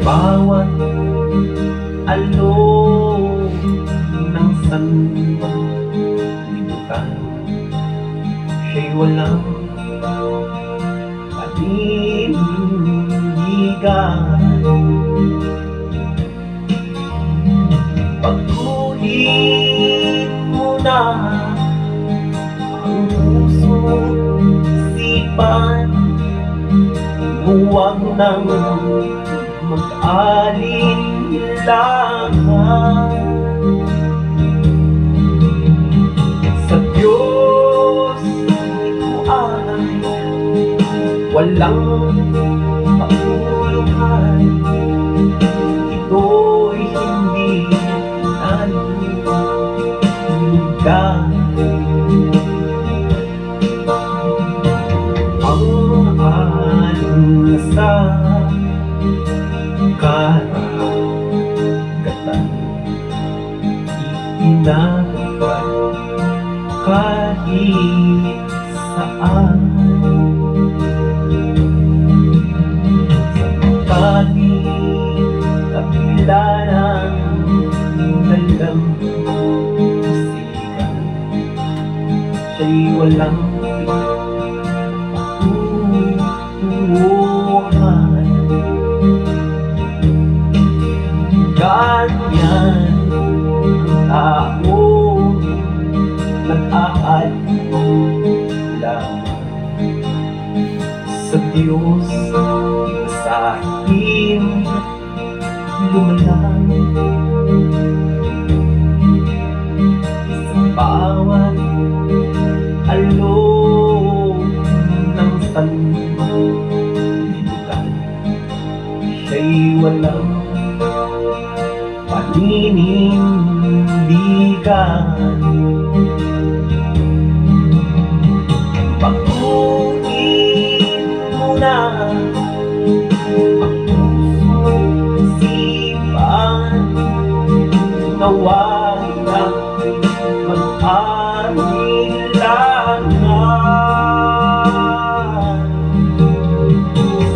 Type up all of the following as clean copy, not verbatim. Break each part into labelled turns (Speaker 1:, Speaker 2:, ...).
Speaker 1: Bawat alok ng sanlibutan, siya'y walang paninindigan. Baguhin mo na ang puso't isipan, huwag nang mag-alinlangan. Sa Diyos ito ay walang kapuluhan, ito'y hindi nalulugdan. Ang alon sa karagatan, itinatupad kahit saan. Sa tabi-kabila ng dalampasigan, siya'y walang pinatutunguhan. Ganyan ang tao, nag-aalinlangan sa Diyos, asahin lumalang. Sa bawat alok ng sanlibutan, siya'y walang paninindigan. Baguhin mo na ang puso't isipan, nawa'y na mag-alinlangan.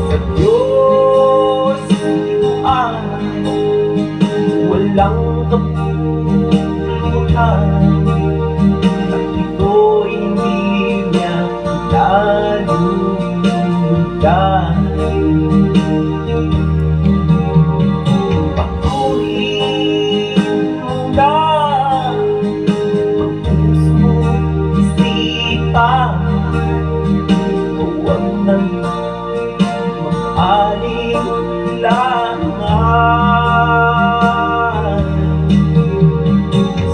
Speaker 1: Sa Diyos ito ay walang kapuluhan, at ito'y hindi niya nalulugdan. Baguhin mo na ang puso't isipan, huwag nang mag-alinlangan.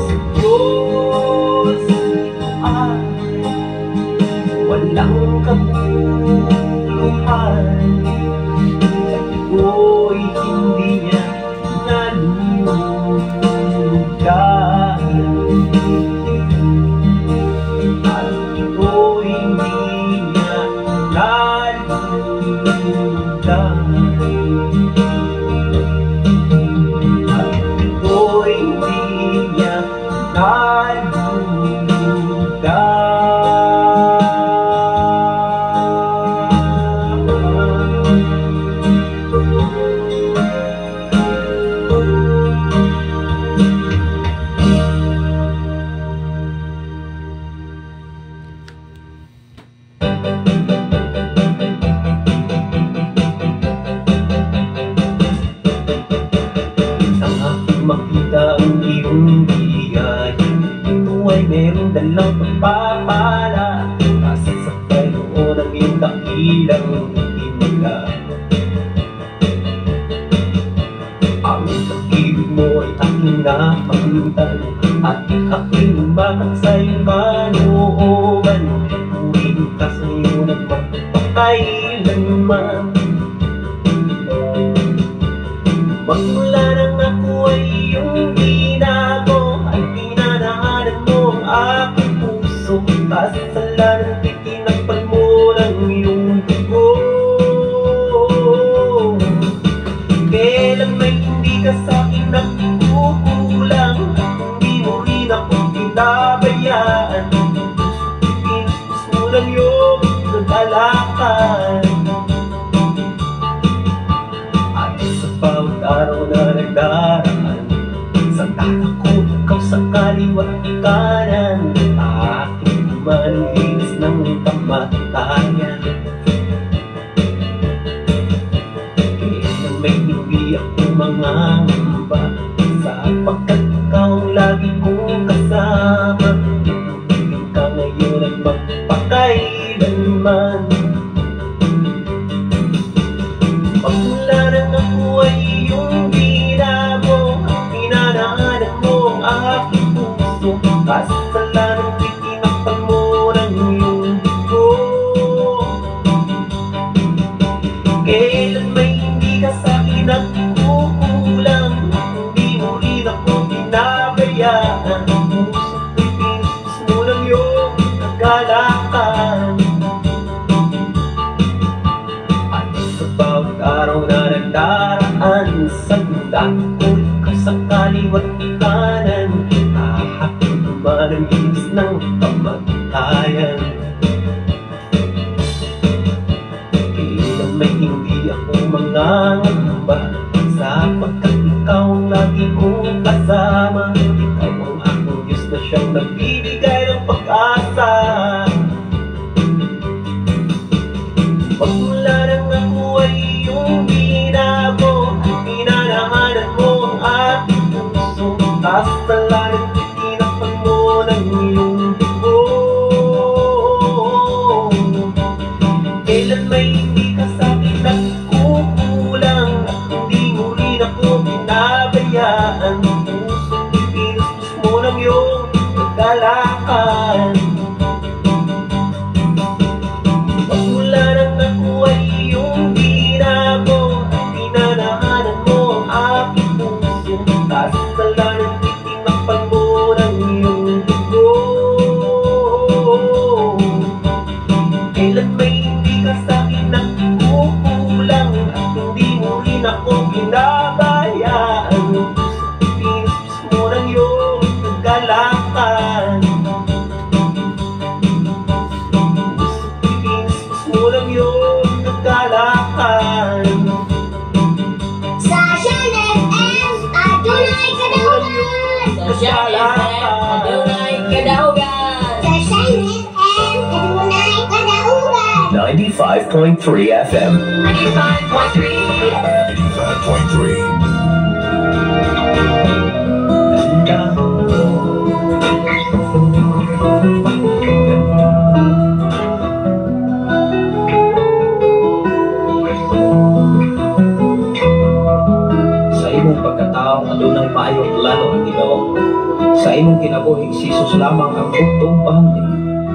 Speaker 1: Sa Diyos ito ay walang kapuluhan, at ito'y hindi niya nalulugdan. At ito'y hindi niya nalulugdan. At ito'y hindi niya nalulugdan. Nang aking makita ang iyong biyaya, ito ay merong dalang pagpapala. Nasa sa Panginoon ang iyong dakilang himala. Ang pag-ibig mo ay aking nakamtan, at aking lumakad sa iyong kalooban. Purihin ka sa iyo ng magpakailanman. Magmula nang ako ay iyong binago, ay pinanahanan mo ang aking puso. Kasalanan ko'y tinakpan mo ng iyong dugo. Kailan may hindi ka sa'kin nagkukulang, at hindi mo rin ako pinabayaan. Pinuspos mo ng iyong kagalakan. At sa bawat Nagdaraan. Sandata ko, ikaw sa kaliwa't kanan. Aking man ang linis ng kamatayan. Kailan may hindi ako mangangamba, sapagkat ikaw ang lagi kong kasama. Itutuloy ka ngayon at magpakailanman. Pagmula nang ako ay iyong binago, pinanaanan mo ang aking puso. Kasalanan ko'y tinakpan mo ng iyong dugo. Kailan may hindi ka sa'kin nagkukulang, hindi mo rin ako pinabayaan. Puso ko'y pinuspos mo ng iyong kagalakan. At sa bawat araw na nagdaraan, sandata ko ikaw sa kaliwa't kanan. Hahapin man ang linis ng kamatayan. Kailan may hindi ako mangangamba, sapagkat ikaw ang lagi kong kasama. Ikaw ang aking Diyos na siyang nagbibigay ng pag-asa. Pagmula nang ako ay iyong binago, pinanahanan mo ang aking puso. Kasalanan ko'y tinakpan mo ng iyong dugo. Kailan may hindi ka sa'kin nagkukulang, at hindi mo rin ako pinabayaan. Puso ko'y pinuspos mo ng iyong kagalakan. Pagmula nang ako ay iyong binago, pinanahanan mo ang aking puso. Kasalanan ko'y tinakpan mo ng iyong dugo. Kailan may hindi ka sa'kin nagkukulang, at hindi mo rin ako pinabayaan. Puso ko'y pinuspos mo ng iyong kagalakan. Puso ko'y pinuspos mo ng iyong kagalakan.
Speaker 2: Sa Shine FM, adunay kadaugan.
Speaker 3: Sa Shine FM, adunay kadaugan.
Speaker 2: Sa Shine FM, adunay kadaugan.
Speaker 1: 95.3 FM.
Speaker 3: 95.3.
Speaker 4: 95.3.
Speaker 1: Ganda. Ganda.
Speaker 5: Sa imong pagkatao, adunay maayong plano ang Ginoo. Sa imong kinabuhi, si Jesus lamang ang bugtong bahandi.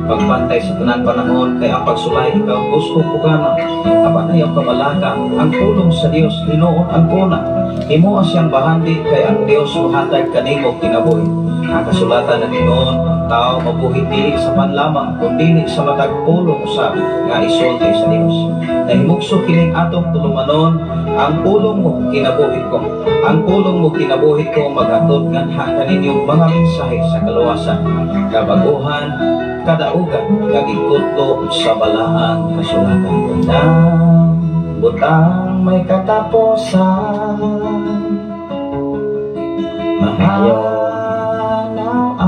Speaker 5: Pagbantay sa tanan panahon kay ang pagsulay ikaw gusto pugana. Apan ayaw kabalaka, ang pulong sa Dios hinuon ang kuna. Himoa siyang bahandi kay ang Dios mohatag kanimo kinabuhi. Ang kasulatan ng Ginoo, ang tao mabuhi dili sa pan lamang kun dili sa matag pulong usab nga isulti sa Dios. Nahimugso kining atong tulumanon, ang pulong mo kinabuhi ko. Ang pulong mo kinabuhi ko maghatod nganha kaninyong mga mensahe sa kaluwasan, kabaguhan, kadaugan, kag ikutlo sa balaang kasulatan. Tandang butang may katapusan.
Speaker 6: Maayong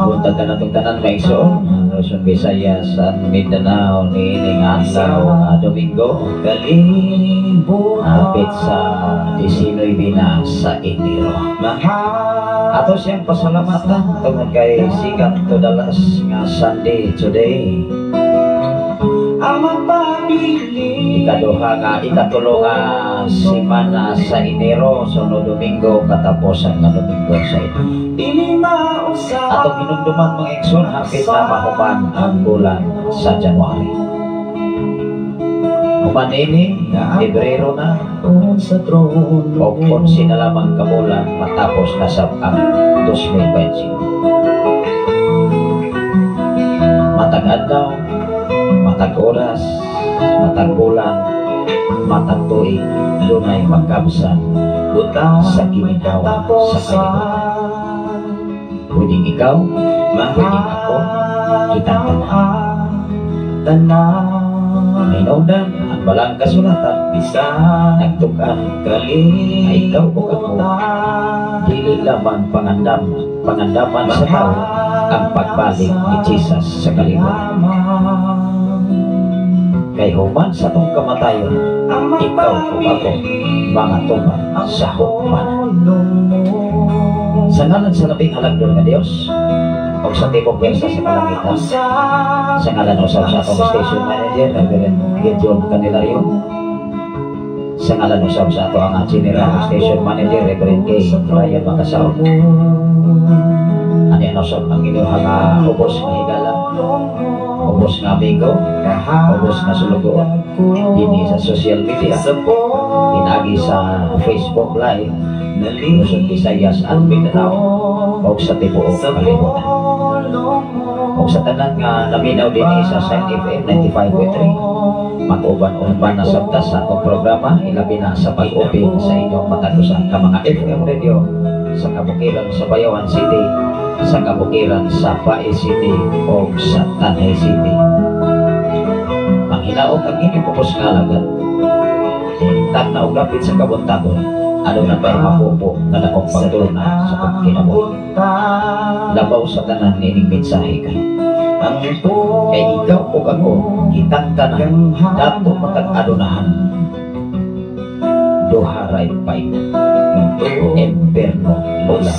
Speaker 6: buntag kanatong tanan, mga igsoon. Luzon, Visayas at Mindanao niining adlaw nga Domingo.
Speaker 5: Kalibutan.
Speaker 6: Hapit sa 19 na sa Enero.
Speaker 5: Mahal.
Speaker 6: Ato siyang pasalamatan tungod kay second to the last nga Sunday today.
Speaker 5: Ang mapabilin.
Speaker 6: Ikaduha nga ikatulo nga semana sa Enero, sunod Domingo katapusan nga Domingo sa Enero.
Speaker 5: Dili mausap.
Speaker 6: Atong hinumduman, mga igsoon, hapit na mahuman ang bulan sa January. Human ini, Pebrero na,
Speaker 5: sa trono.
Speaker 6: O 11 na lamang ka bulan matapos na sa ang 2025. Matag adlaw, matag oras, matag bulan, matag tuig, dunay magkabsan
Speaker 5: Butang
Speaker 6: sa giminhawa sa kalibutan. Pwedeng ikaw, pwedeng ako, kitang tanan.
Speaker 5: Tanan.
Speaker 6: Hinungdan, ang Balang Kasulatan
Speaker 5: Bisan
Speaker 6: nagtug-an
Speaker 5: kalibutan,
Speaker 6: ay ikaw ug ako dili lamang pangandaman sa tao ang pagbalik ni Jesus sa kalibutan. Kay human sa atong kamatayon, ikaw ug ako mga tubag sa hukman. Sa ngalan sa labing halangdon nga Dios ug sa tibok pwersa sa kalangitan, sa ngalan usab sa atong station manager, Reverend Gideon Candelario, sa ngalan usab sa ato ang general station manager, Reverend K. Ryan Makasaw, ani ano usab ang inyong nga ubos nga higala, ubos nga amigo, ubos nga sulugoon dinhi sa social media, pinaagi sa Facebook Live, Luzon, Visayas at Mindanao ug sa tibuok kalibutan. Ug sa tanan nga naminaw dinhi sa Shine FM 95.3, mag-uban-uban na sabta sa atong programa, ilabi na sa pag-open sa inyong matag usa ka mga FM radio sa kabukiran sa Bayawan City, sa kabukiran sa Bais City o sa Tanay City. Manghinaot ang inyong ubos nga alagad. Tagna og dapit sa kabuntagon, aduna pa'y mapupo nga dakong pagtulna sa atong kinabuhi? Labaw sa tanan nining mensahe karon. Kay ikaw ug ako, kitang tanan, dato matag adunahan. Duha ray paita. Imperno lula.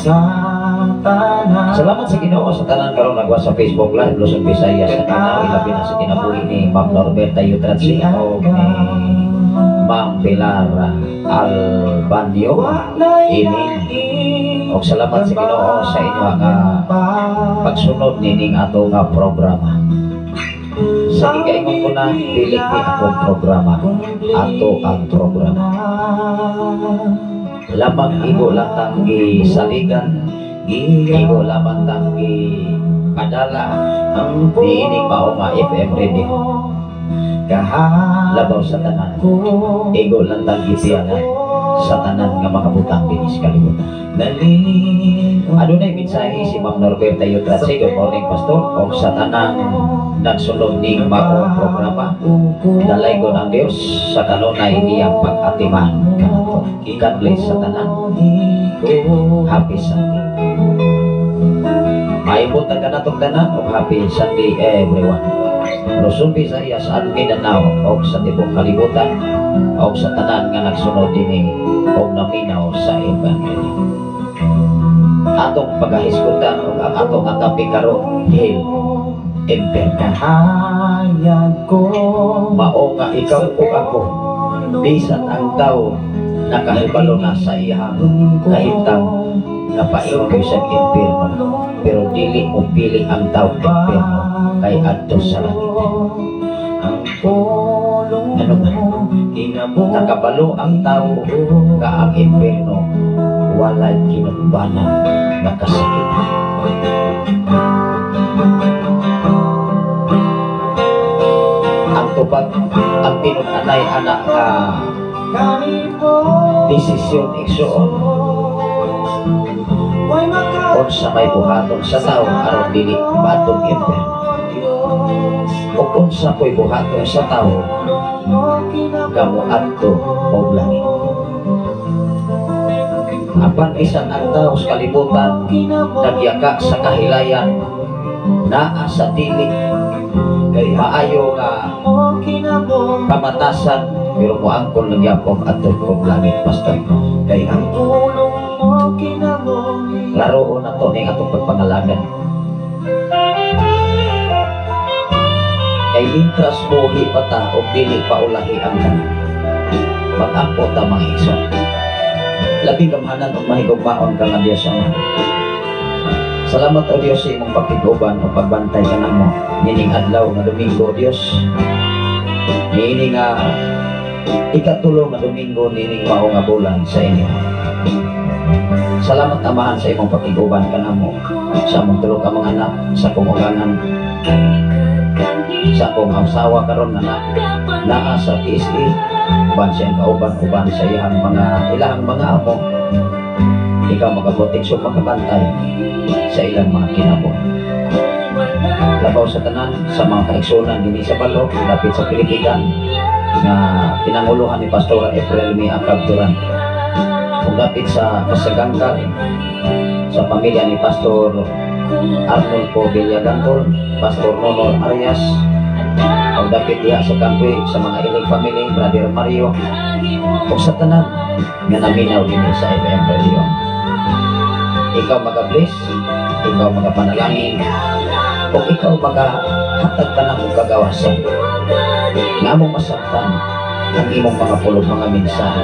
Speaker 6: Salamat sa Ginoo sa tanan karon nagwa sa Facebook Live, Luzon, Visayas at Mindanao, ilabi na sa kinabuhi ni Ma'am Norberta Yutratsi o ni Ma'am Pilar Albanio Ining. Og salamat sa Ginoo sa inyo nga pagsunod nining ato nga programa. Sa gigaingon ko na, dili ni akong programa, ato ang programa. Lamang igo lang tang gisaligan, igo lamang tang gipadala niining mao nga FM radio. Labaw sa tanan, igo lang tang gipiyanan sa tanan nga mga butang dinhi sa kalibutan. Adunay mensahe si Ma'am Norberta Yutratsi. Good morning, Pastor. Og sa tanang nagsulod ning maong programa, dalaygon ang Dios sa kanunay niyang pag-atiman kanato. God bless sa tanan. Happy Sunday. Maayong buntag kanatong tanan ug happy Sunday, everyone. Luzon, Visayas at Mindanao og sa tibuok kalibutan og sa tanan nga nagsunod dinhi og naminaw sa Ebanghelyo. Atong pagahisgutan og ang atong nga topic karon, hell, imperno. Mao nga ikaw ug ako, bisan ang tao nakahibalo na sa iyang kahimtang nga paingon sa impierno, pero dili mo pili ang tao impierno kay adto sa langit. Ano ba? Nakabalo ang tao nga ang impierno walay kinumbanan nga kasakitan. Ang tubag, ang tinud-anay anak nga desisyon, igsuon, unsa may buhaton sa tao aron dili maadtong impierno o unsa ko'y buhaton sa tao nga moadto og langit? Apan bisan ang tao sa kalibutan nagyaka sa kahilayan, naa sa dili maayo nga pamatasan, pero moangkon lang gyapon adto og langit, Pastor.
Speaker 1: Kay ang pulong mo kinabuhi.
Speaker 6: Laruon na to ning atong pagpangalagan. Kay mintras buhi pa ta og dili pa ulahi ang tanan, mag-ampo ta, mga igsoon. Labing gamhanan ug mahigugmaon ka nga Dios Ama. Salamat, O Dios, sa imong pagtiguban o pagbantay kanamo nining adlaw nga Domingo, Dios. Niini nga ikatulo nga Domingo nining mao nga bulan sa inyo. Salamat, Amahan, sa imong pakiguban kanamo, sa among tulo ka mga anak, sa akong ugangan, sa akong asawa karon nga na, naa sa PSA, uban siyang kauban, uban sa iyang mga ilahang mga amo. Ikaw makaproteksyon, makabantay sa ilang mga kinabuhi. Labaw sa tanan, sa mga kaigsunan dinhi sa Balo, lapit sa Pilipigan, Nga pinanguluhan ni Pastor April Mi Acab Duran. Ug dapit sa Kasagangkal, sa pamilya ni Pastor Arnulfo Villagantol, Pastor Nonor Arias, ug dapit diha sa Kampi sa mga ilig family, Brother Mario, ug sa tanan nga naminaw dinhi sa FM Radio. Ikaw maga-bless, ikaw magapanalangin, ug ikaw magahatag tanang og kagawasan nga among masabtan ang imong mga pulong, mga mensahe.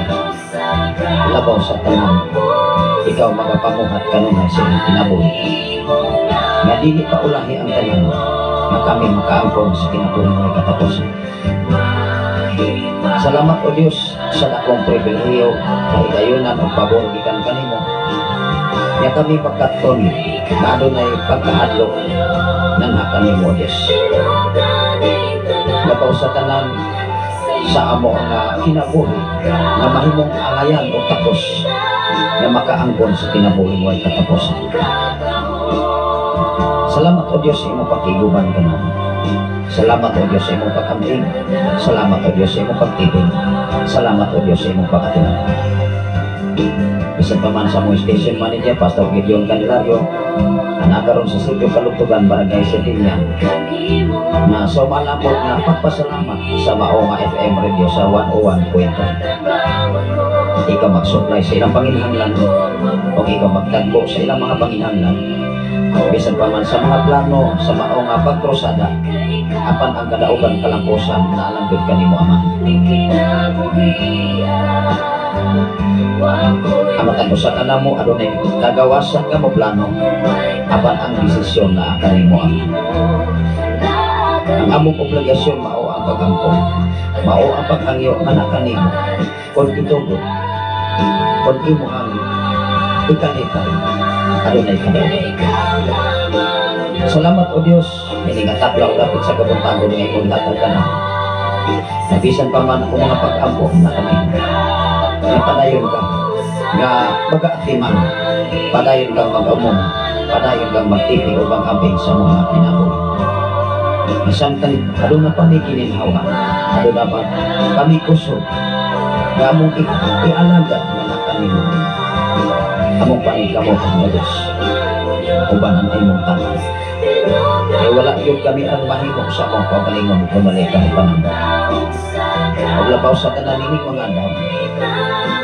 Speaker 6: Labaw sa tanan, ikaw magapamuhat kanunay sa imong kinabuhi nga dili pa ulahi ang tanan nga kami makaangkon sa kinabuhi nga katapusan. Salamat, O Dios, sa dakong pribilehiyo, kahigayunan o pabor gikan kanimo nga kami pagkaton na adunay pagkahadlok nga kanimo, O Dios. Labaw sa tanan sa amo nga kinabuhi nga mahimong angayan o takos nga makaangkon sa kinabuhi mo ay katapusan. Salamat, O Dios, sa imong pakiguban kanamo. Salamat, O Dios, sa imong pag-ambing. Salamat, O Dios, sa imong pagtibing. Salamat, O Dios, sa imong pag-atiman. Bisan pa man sa among station manager, Pastor Gideon Candelario, ang karon sa Sitio Kalugtugan, Barangay Sedinia, na sa malapot nga pagpasalamat sa mao nga FM radio sa 101.3. Ikaw mag-supply sa ilang panginahanglan o ikaw magtagbo sa ilang mga panginahanglan. Bisan pa man sa mga plano sa mao nga pagkrusada, apan ang kadaugan kalampusan na alam gyud kanimo, Ama. Amatag usa ka namo adunay kagawasan nga mo plano, apan ang desisyon na kanimo, Ama. Ang among obligasyon mao ang pagampo, mao ang paghangyo nga na kanimo. Kung itugot, kung imuhang ikalipay, adunay kadaugan. Salamat, O Dios, ini nga taplaw dapit sa kabuntagon nga imong latag kana. Nabisan pa man ako mga pag-ampo na kami. Nga padayon ka nga magaatiman, padayon kang mag-among, padayon kang magtipi upang ambing sa mga kinabuhi. Samtang aduna pa ni kininhawa, aduna pa kami kusog, nga among ialagad nga na kanimo. Among paningkamot ang Diyos, uban ang imong tanan. Kay wala gyud kami ang mahimo sa among kaugalingon kung wala kami panangga. Ug labaw sa tanan ining mga adlaw,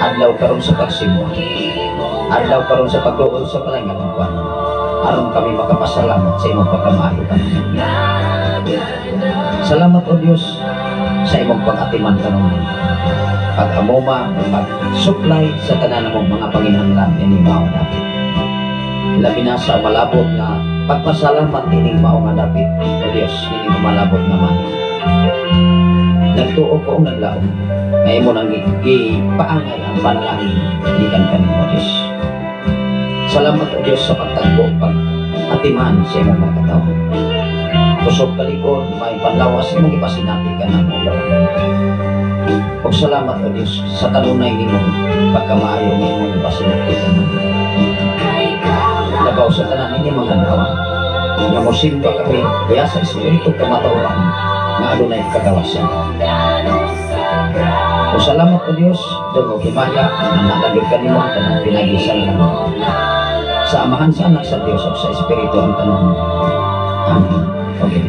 Speaker 6: adlaw karon sa pagsimba, adlaw karon sa pagduol sa palanggalan, aron kami makapasalamat sa imong pagkamaayo kanamo. Salamat, O Dios, sa imong pag-atiman kanunay. Pag-amoma, pag-supply sa tanan mong mga panginahanglan ining mao dapit. Labi na sa malabot nga pagpasalamat ining mao nga dapit, O Dios, ining malabot nga man. Nagtuo ko og naglaom nga imo nang gipaangay ang panalangin gikan kanimo, Dios. Salamat, O Dios, sa pagtagbo, pag atiman sa imong mga katawhan. Kusog kalikod, may panlawas imong ipasinati ka namo. Ug salamat, O Dios, sa kanunay nimong pagkamaayo nga imong ipasinati ka namo. Labaw sa tanan ini mga adlaw nga mosimba kami kaya sa espiritu kamatuoran nga adunay kagawasan. O salamat, O Dios, dungog himaya nga nalagod kanimo ang tanan pinagi sa ngalan sa Amahan, sa Anak, sa Dios ug sa Espiritu ang tanan. Amen. Okay.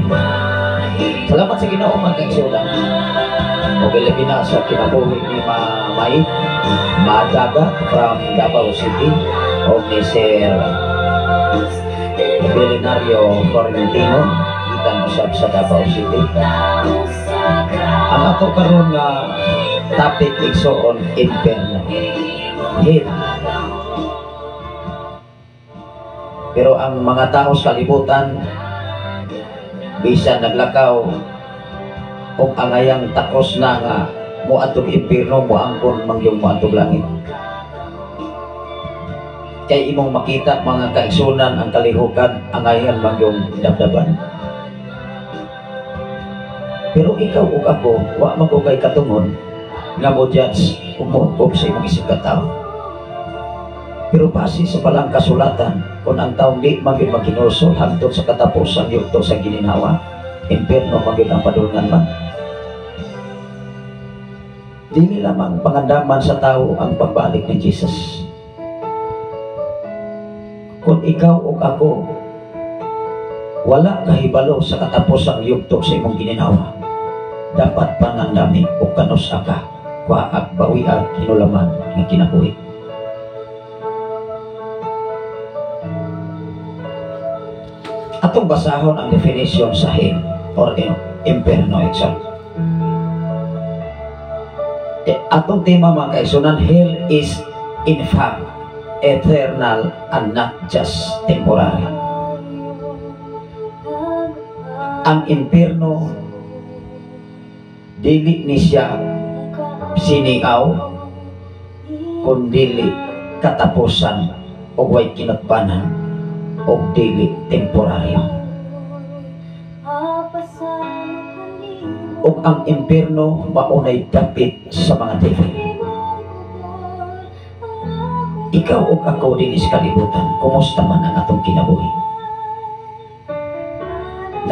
Speaker 6: Salamat sa Ginoo, mga kaigsuonan. Okay, labi na sa kinabuhi ni Mamay Madaga from Davao City o ni Sir Belenario Florentino gikan usab sa Davao City. Ang ato karon nga topic, igsoon, imperno. Hell. Pero ang mga tao sa kalibutan, bisan naglakaw og angayang takos na nga moadtog impierno, moangkon mangyong moadtog langit. Kay imong makita, mga kaigsunan, ang kalihukan, angayan mangyong dabdaban. Pero ikaw ug ako, wa man ko kay katungod nga mo judge ug mo sa imong isip katao. Pero base sa palang kasulatan, kung ang taong di man gyud maghinulsol hangtod sa katapusan yugto sa gininhawa, impierno man gyud ang padulngan man. Dili lamang pangandaman sa tao ang pagbalik ni Jesus. Kung ikaw o ako wala kahibalo sa katapusang yugto sa imong gininawa, dapat pangandami o kanusa ka kuhaag bawiag hinulaman nga kinabuhi. Atong basahon ang definition sa hell or imperno, example. Atong tema, mga kaigsunan, hell is in fact eternal and not just temporary. Ang impierno dili ni siya siniaw, kundili katapusan o way kinatbanan o dili temporaryo. Ug ang impierno maunay dapit sa mga devil. Ikaw ug ako dinhi sa kalibutan, kumusta man ang atong kinabuhi?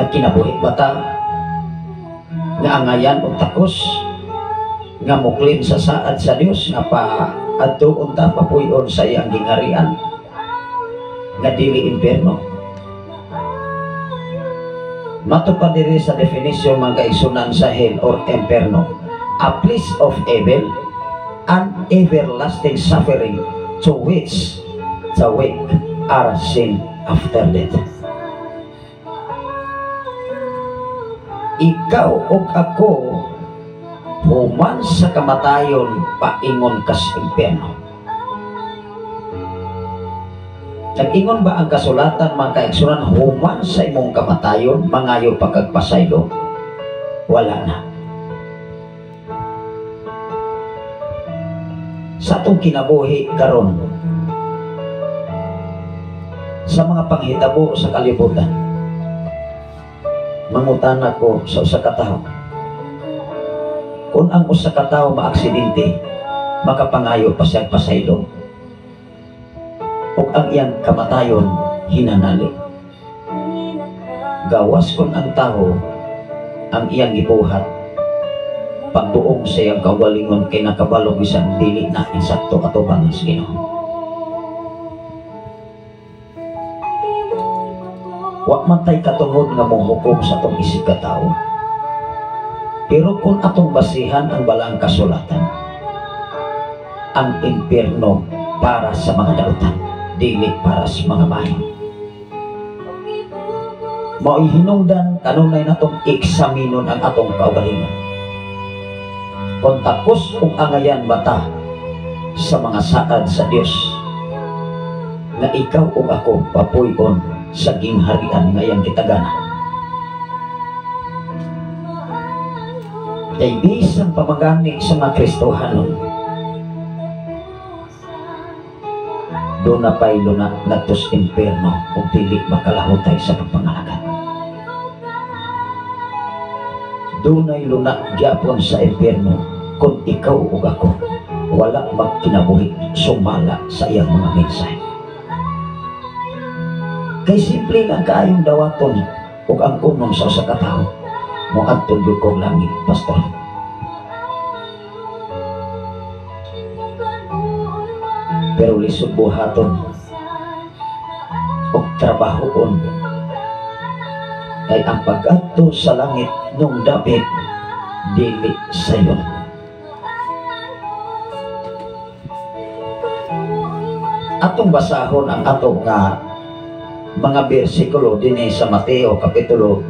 Speaker 6: Nagkinabuhi ba ta nga angayan og takos, nga muklin sa saad sa Dios, nga pa adtuon ta papuy-on sa iyang gingarian nga dili impierno? Matupad diri sa definition, mga kaigsunan, sa hell or imperno, a place of evil and everlasting suffering to which the weak are sent after death. Ikaw ug ako human sa kamatayon paingon kas impierno. Nag-ingon ba ang kasulatan, mga kaigsunan, human sa imong kamatayon mangayo pagkagpasaylo? Wala na. Sa atong kinabuhi karon, sa mga panghitabo sa kalibutan, mangutana ko sa usa ka tawo. Kung ang usa ka tawo maaksidente, makapangayo pa siyang pasaylo, ug ang iyang kamatayon hinanali. Gawas kung ang tawo ang iyang gibuhat pagbuong sa iyang kaugalingon kay nakabalog isang dili na insakto atubang sa Ginoo. Wa man tay katungod nga mohukom sa atong isip ka tawo. Pero kung atong basihan ang balaang kasulatan, ang impierno para sa mga dautan, dili para sa mga bahin. Mao'y hinungdan kanunay natong eksaminon ang atong kaugalingon. Kung takos ug angayan bata sa mga saad sa Dios, nga ikaw ug ako papuy-on sa gingharian nga iyang gitagana. Kay bisan pamagani sa mga Kristohanon, doon na pa'y luna ngadtos impierno ug dili makalahutay sa pagpangalagan. Dunay luna gyapon sa impierno kung ikaw ug ako wala magkinabuhi sumala sa iyang mga mensahe. Kay simple lang kaayong dawaton ug ang kunon sa usa ka tawo, moadto gyud kog langit, pastor. Pero lisod buhaton og trabahoon kay ang pag-adto sa langit nung dapit dili sayon. Atong basahon ang ato nga mga bersikulo dinhi sa Mateo kapitulo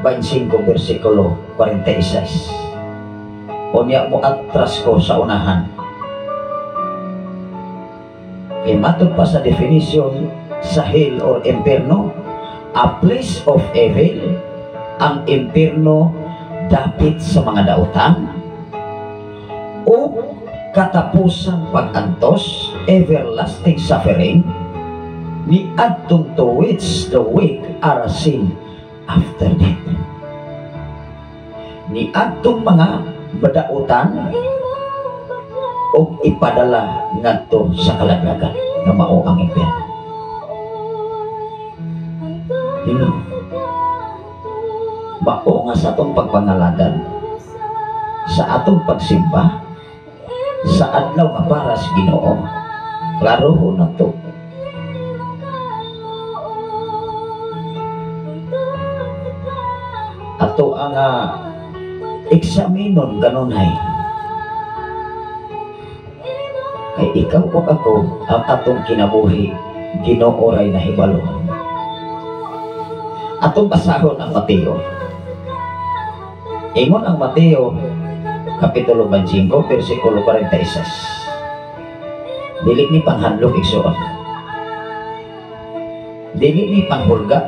Speaker 6: 25 bersikulo 46. Unya mo atras ko sa unahan. Kay matod pa sa definition sa hell or impierno, a place of evil, ang impierno dapit sa mga dautan o katapusang pag-antos, everlasting suffering, ni adtong to which the weak are seen after death. Ni adtong mga badautan o ipadala ngadto sa kalaglagan nga mao ang impierno. Hino, mao nga sa atong pagpangalagan, sa atong pagsimba, Sa adlaw nga para sa Ginoo. Klarohon na to. Ato ang eksaminon kanunay. Kay ikaw ug ako ang atong kinabuhi, Ginoo ray nahibalo. Atong basahon ang Mateo. Ingon ang Mateo kapitulo 25 bersikulo 46. Dili ni panghandlok, igsoon. Dili ni panghulga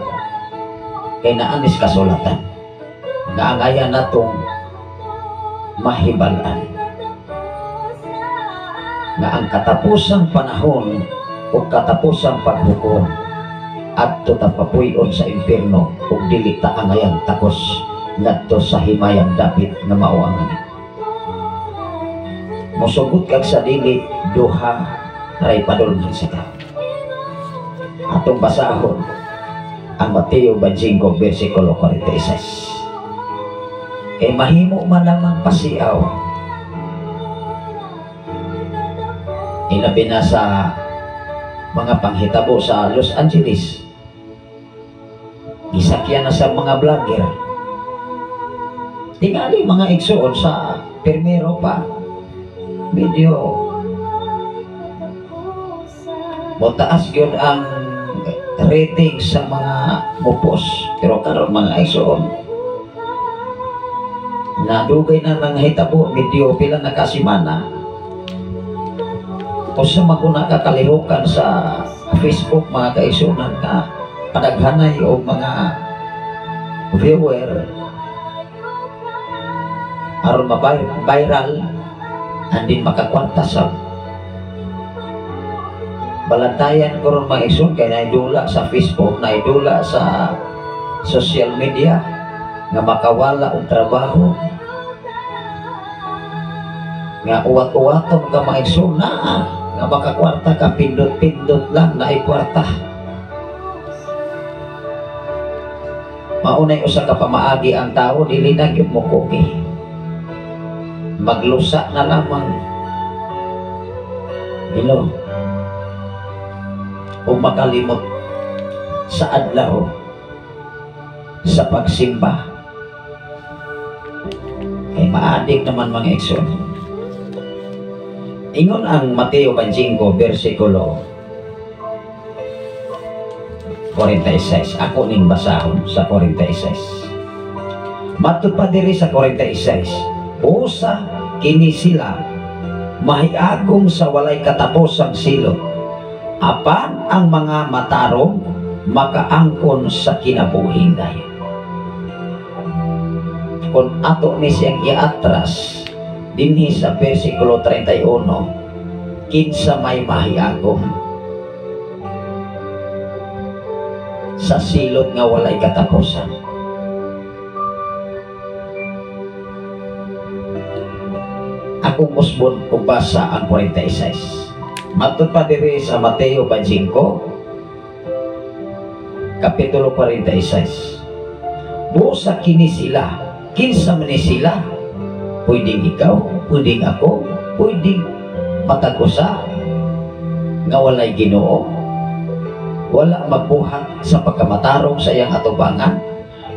Speaker 6: kay naanis kasulatan nga angaya natong mahibal-an nga ang katapusang panahon o katapusang paghukom adto ta papuy-on sa impierno ug dili ta angayang takos ngadto sa himayang dapit nga mao ang langit. Mosugot kag sa dili, duha ray padulngan sa tao. Atong basahon ang Mateo 25 bersikulo 46. Kay mahimo man lamang pasiaw, ilabi na sa mga panghitabo sa Los Angeles, gisakyan na sa mga vlogger. Tingali mga igsoon sa pirmero pa, medyo motaas gyud ang rating sa mga mupos. Pero karon mga igsoon, nadugay na nanghitabo, medyo pila na kasimana. Usa man ko nakakalihukan sa Facebook mga kaigsunan nga padaghanay og mga viewer aron ma-viral andin makakwarta sa balantayan ko ron mga igsoon kay naidula sa Facebook, naidula sa social media nga makawala og trabaho nga uwat-uwaton ka mga igsoon naa nga makakwarta ka, pindot-pindot lang naay kwarta. Maunay usa ka pamaagi ang tao, dili na gyud mo kopi, maglusa na lamang. Hello, o makalimot sa adlaw sa pagsimba. Kay maadik naman mga igsoon. Ingon ang Mateo 25 bersikulo 46. Ako ning basahon sa 46. Matud pa diri sa 46. Usa kini sila mahiagom sa walay katapusang silot, apan ang mga matarong makaangkon sa kinabuhing dayon. Kung ato ni siyang iatras dinhi sa bersikulo 31, kinsa may mahiagom sa silot nga walay katapusan. Akong usbon og basa ang 46. Matud pa diri sa Mateo 25 kapitulo 46. Busa kini sila, kinsa man ni sila? Pwedeng ikaw, pwedeng ako, pwedeng matag usa nga walay Ginoo, wala magbuhat sa pagkamatarong sa iyang atubangan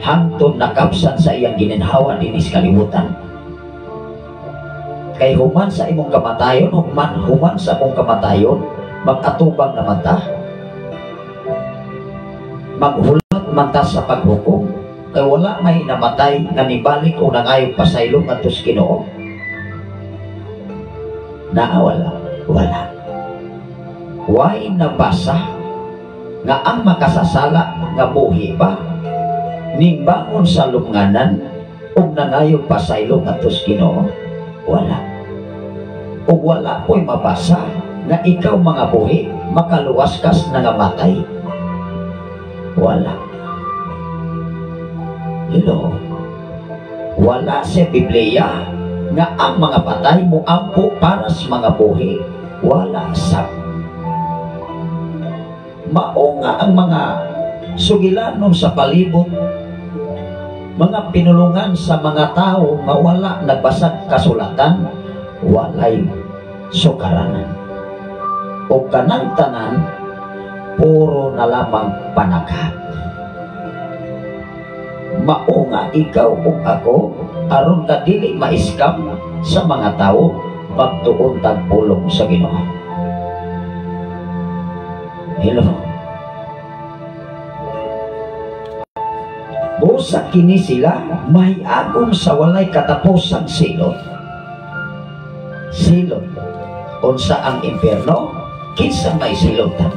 Speaker 6: hangtod nakapsan sa iyang gininhawa dinhi sa kalibutan. Kay human sa imong kamatayon, human sa akong kamatayon, mag-atubang naman ta, maghulat man ta sa paghukom. Kay wala may namatay nga nibalik o nangayog pasaylo ngadto sa Ginoo. Naa wala, wala. Way nabasa nga ang makasasala nga buhi pa ning bangon sa lunganan ug nangayog pasaylo ngadto sa Ginoo. Wala. Ug wala po'y mabasa nga ikaw mga buhi makaluwas kas nangamatay. Wala. Hello. Wala sa Biblia nga ang mga patay moampo para sa mga buhi. Wala sa. Mao nga ang mga sugilanon sa palibot, mga pinulungan sa mga tao nga wala nagbasag kasulatan, walay sukaranan. O kanang tanan puro na lamang panaghag. Mao nga ikaw ug ako, aron ka dili ma-scam sa mga tao, magtuon tag pulong sa Ginoo. Hello. Busa kini sila mahiagom sa walay katapusang silot. Silot. Unsa ang impierno? Kinsa may silotan?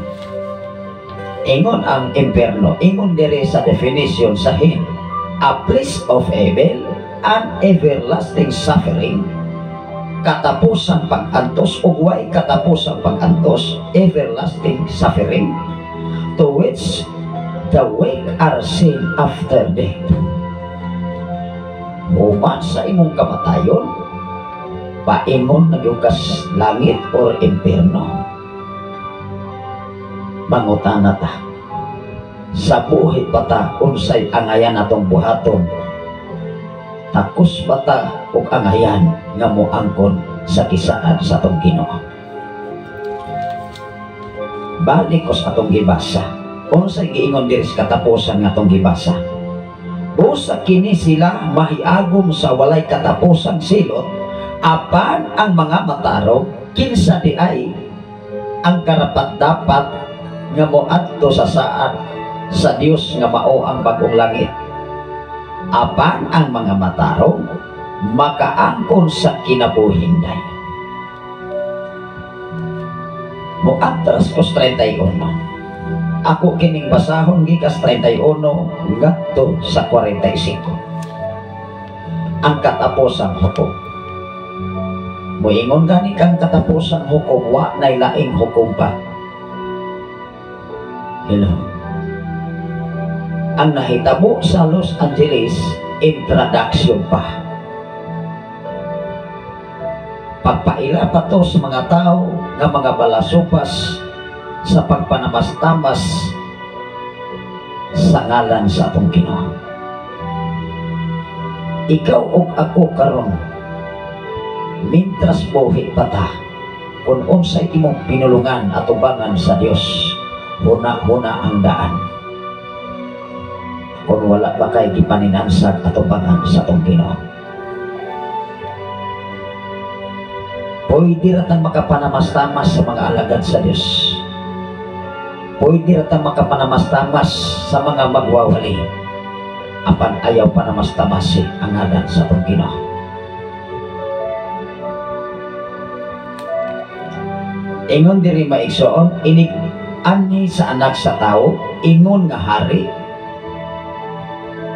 Speaker 6: Ingon ang impierno, ingon diri sa definition sa hell, a place of evil and everlasting suffering, katapusang pag-antos ug way katapusang pag-antos, everlasting suffering, to which the weak are sent after death. Human sa imong kamatayon, paingon na gyud kas langit or impierno. Mangutana ta sa buhi pa ta unsay angayan atong buhaton. Takos ba ta og angayan nga moangkon sa kisaad sa atong Ginoo? Balik ko sa atong gibasa. Unsay giingon diri sa katapusan nga atong gibasa? Busa kini sila mahiagom sa walay katapusang silot, apan ang mga matarong kinsa di ay ang karapat-dapat nga moadto sa saad sa Dios nga mao ang bagong langit. Apan ang mga matarong makaangkon sa kinabuhing dayon. Moatras kos 31. Ako kining basahon gikas 31 ngadto sa 45. Ang katapusang hukom. Moingon gani kang katapusang hukom, wa nay laing hukom pa. Hello. Ang nahitabo sa Los Angeles, introduction pa. Pagpaila pa to sa mga tao nga mga balasupas sa pagpanamastamas sa ngalan sa atong Ginoo. Ikaw ug ako karon, mintras buhi pa ta, kung unsay imong pinulungan atubangan sa Dios, huna-huna ang daan. Kung wala pa kay gipaninansag atubangan sa atong Ginoo, pwede ra tang makapanamastamas sa mga alagad sa Dios. Pwede ra tang makapanamastamas sa mga magwawali. Apan ayaw panamastamasi ang ngalan sa atong Ginoo. Ingon diri maigsoon, inig ani sa anak sa tao, ingon nga hari.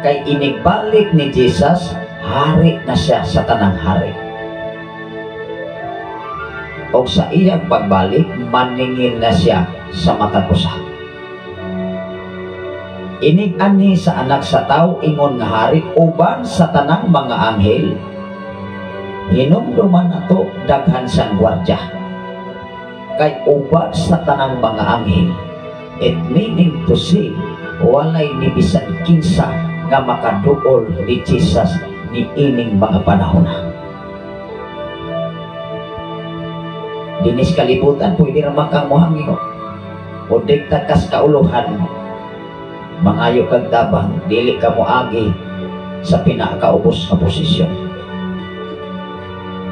Speaker 6: Kay inigbalik ni Jesus, hari na siya sa tanang hari. O sa iyang pagbalik, maningil na siya sa matag usa. Inig ani sa anak sa tao, ingon nga hari, uban sa tanang mga anghel. Hinumduman nato daghan sang gwardya. Kay uban sa tanang mga anghel, it meaning to say, walay ni bisan kinsa nga makaduol ni Jesus ni ining mga panahon. Dinis kalibutan, pwede raman kang muhangyo. O dikta kas kauluhan, mangayo kag tabang, dili ka moagi sa pinakaubos nga posisyon.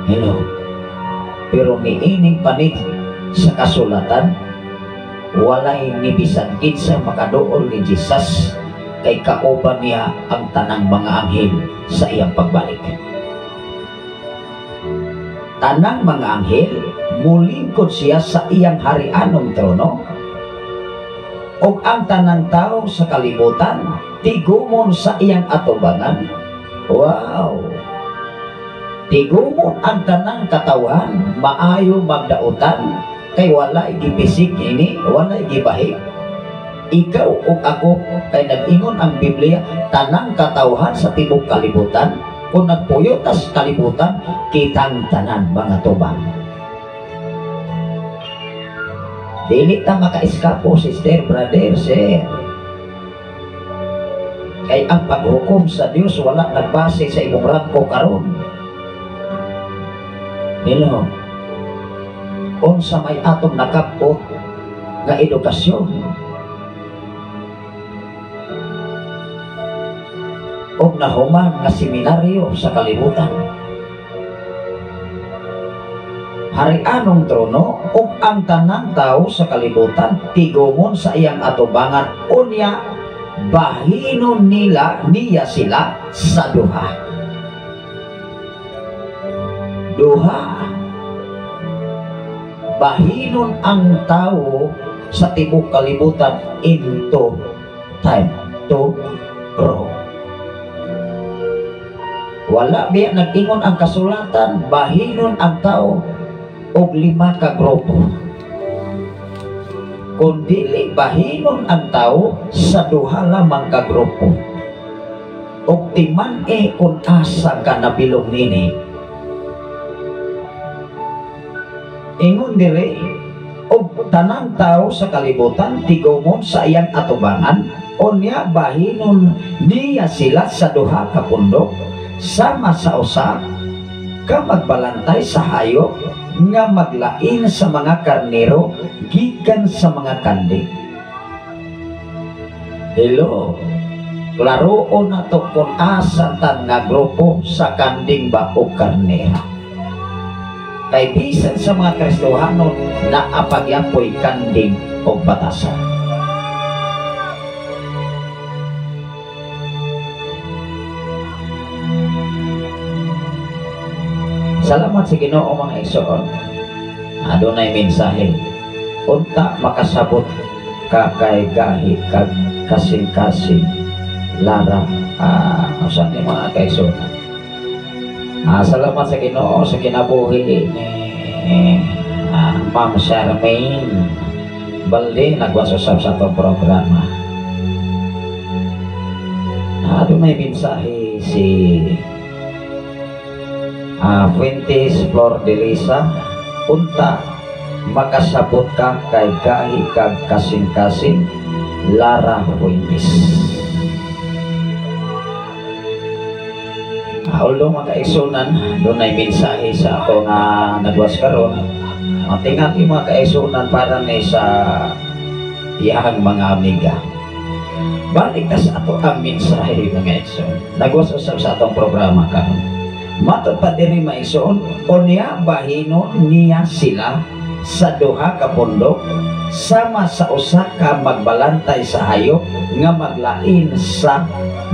Speaker 6: Hello. Pero niining panit sa kasulatan, walay ni bisan kinsa makaduol ni Jesus kay kauban niya ang tanang mga anghel sa iyang pagbalik. Tanang mga anghel mulingkod siya sa iyang harianong trono, ug ang tanang tao sa kalibutan tigumon sa iyang atubangan. Wow! Tigumon ang tanang katawan, maayo magdautan, kay walay gipisik ini, walay gibahik. Ikaw ug ako, kay nag-ingon ang Biblia, tanang katawhan sa tibok kalibutan, kung nagpuyo tas kalibutan, kitang tanan mga tubang. Dili ta maka-eskapo, sister, brother, sir. Kay ang paghukom sa Dios wala nagbase sa imong rangko karon. Hello. Unsa may atong nakapot nga edukasyon og nahuman nga seminaryo sa kalibutan. Harianong trono ug ang tanang tao sa kalibutan tigumon sa iyang atubangan, unya bahinon nila niya sila sa duha. Duha. Bahinon ang tao sa tibok kalibutan into time to grow. Wala biya nag-ingon ang kasulatan, bahinon ang tao og 5 ka grupo. Kung dili bahinon ang tao sa duha lamang ka grupo. Og timan-e kung asa ka nabilong nini. Ingon diri, og tanang tao sa kalibutan tigumon sa iyang atubangan, unya bahinon niya sila sa duha ka pundok, sama sa usa ka magbalantay sa hayop nga maglain sa mga karnero gikan sa mga kanding. Hello, klaroon na to kung asa ta nga grupo sa kanding ba o karnero. Kay bisan sa mga Kristohanon na apagyapoy kanding o batasan. Salamat sa Ginoo mga igsoon. Adunay mensahe. Unta makasabot ka kay gahi kag kasing-kasing Lara. Usa ni mga kaigsoon. Salamat sa Ginoo sa kinabuhi ni Ma'am Charmaine Balde nagwas usab sa atong programa. Adunay mensahe si Fuentes Flor de Lisa, unta makasabot ka kay gahi kag kasing-kasing Lara Fuentes. Although mga kaigsunan, dunay mensahe sa ako nga nagwas karon. Tingnan mga kaigsunan para ni sa iyang mga amiga. Balik ta sa ato ang mensahe mga igsoon. Nagwas usab sa atong programa karon. Matod pa diri mga igsoon, unya bahinon niya sila sa duha ka pundok, sama sa usa ka magbalantay sa hayop nga maglain sa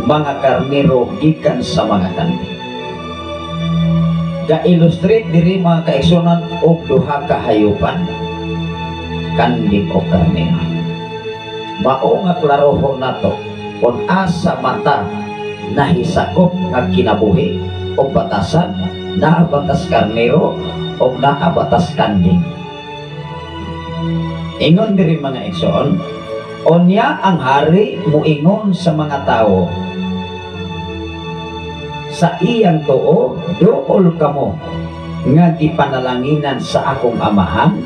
Speaker 6: mga karnero gikan sa mga kanding. Ga-illustrate diri mga kaigsunan og duha ka hayupan, kanding o karnero. Mao nga klarohon nato kung asa mata nahisakop nga kinabuhi o batasan, naa batas karnero o naa batas kanding. Ingon diri mga igsoon, unya ang hari muingon sa mga tao sa iyang tuo, duol kamo nga gipanalanginan sa akong amahan,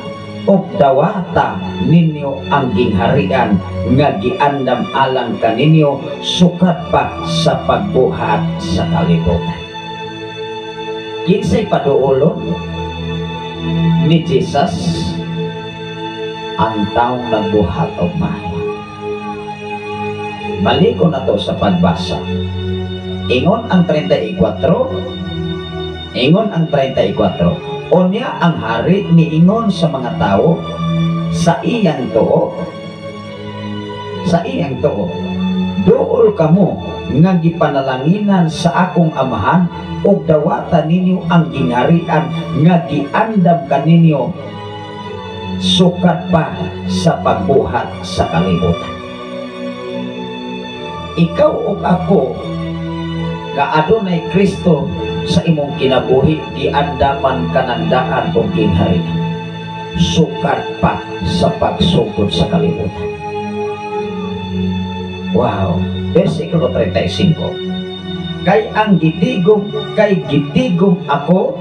Speaker 6: ug dawata ninyo ang gingharian nga giandam alang kaninyo sukat pa sa pagbuhat sa kalibutan. Kinsay paduolon ni Jesus ang taong nagbuhat og maayo. Baliko na to sa pagbasa. Ingon ang 34, ingon ang 34. Unya ang hari niingon sa mga tao sa iyang tuo, sa iyang tuo, duol kamo nga gipanalanginan sa akong amahan ug dawata ninyo ang gingharian nga giandam kaninyo sukat pa sa pagbuhat sa kalibutan. Ikaw ug ako nga adunay Kristo sa imong kinabuhi, giandaman kanang daan og gingharian sukat pa sa pagsugod sa kalibutan. Wow, versikulo 35. Kay ang gitigom, kay gitigom ako,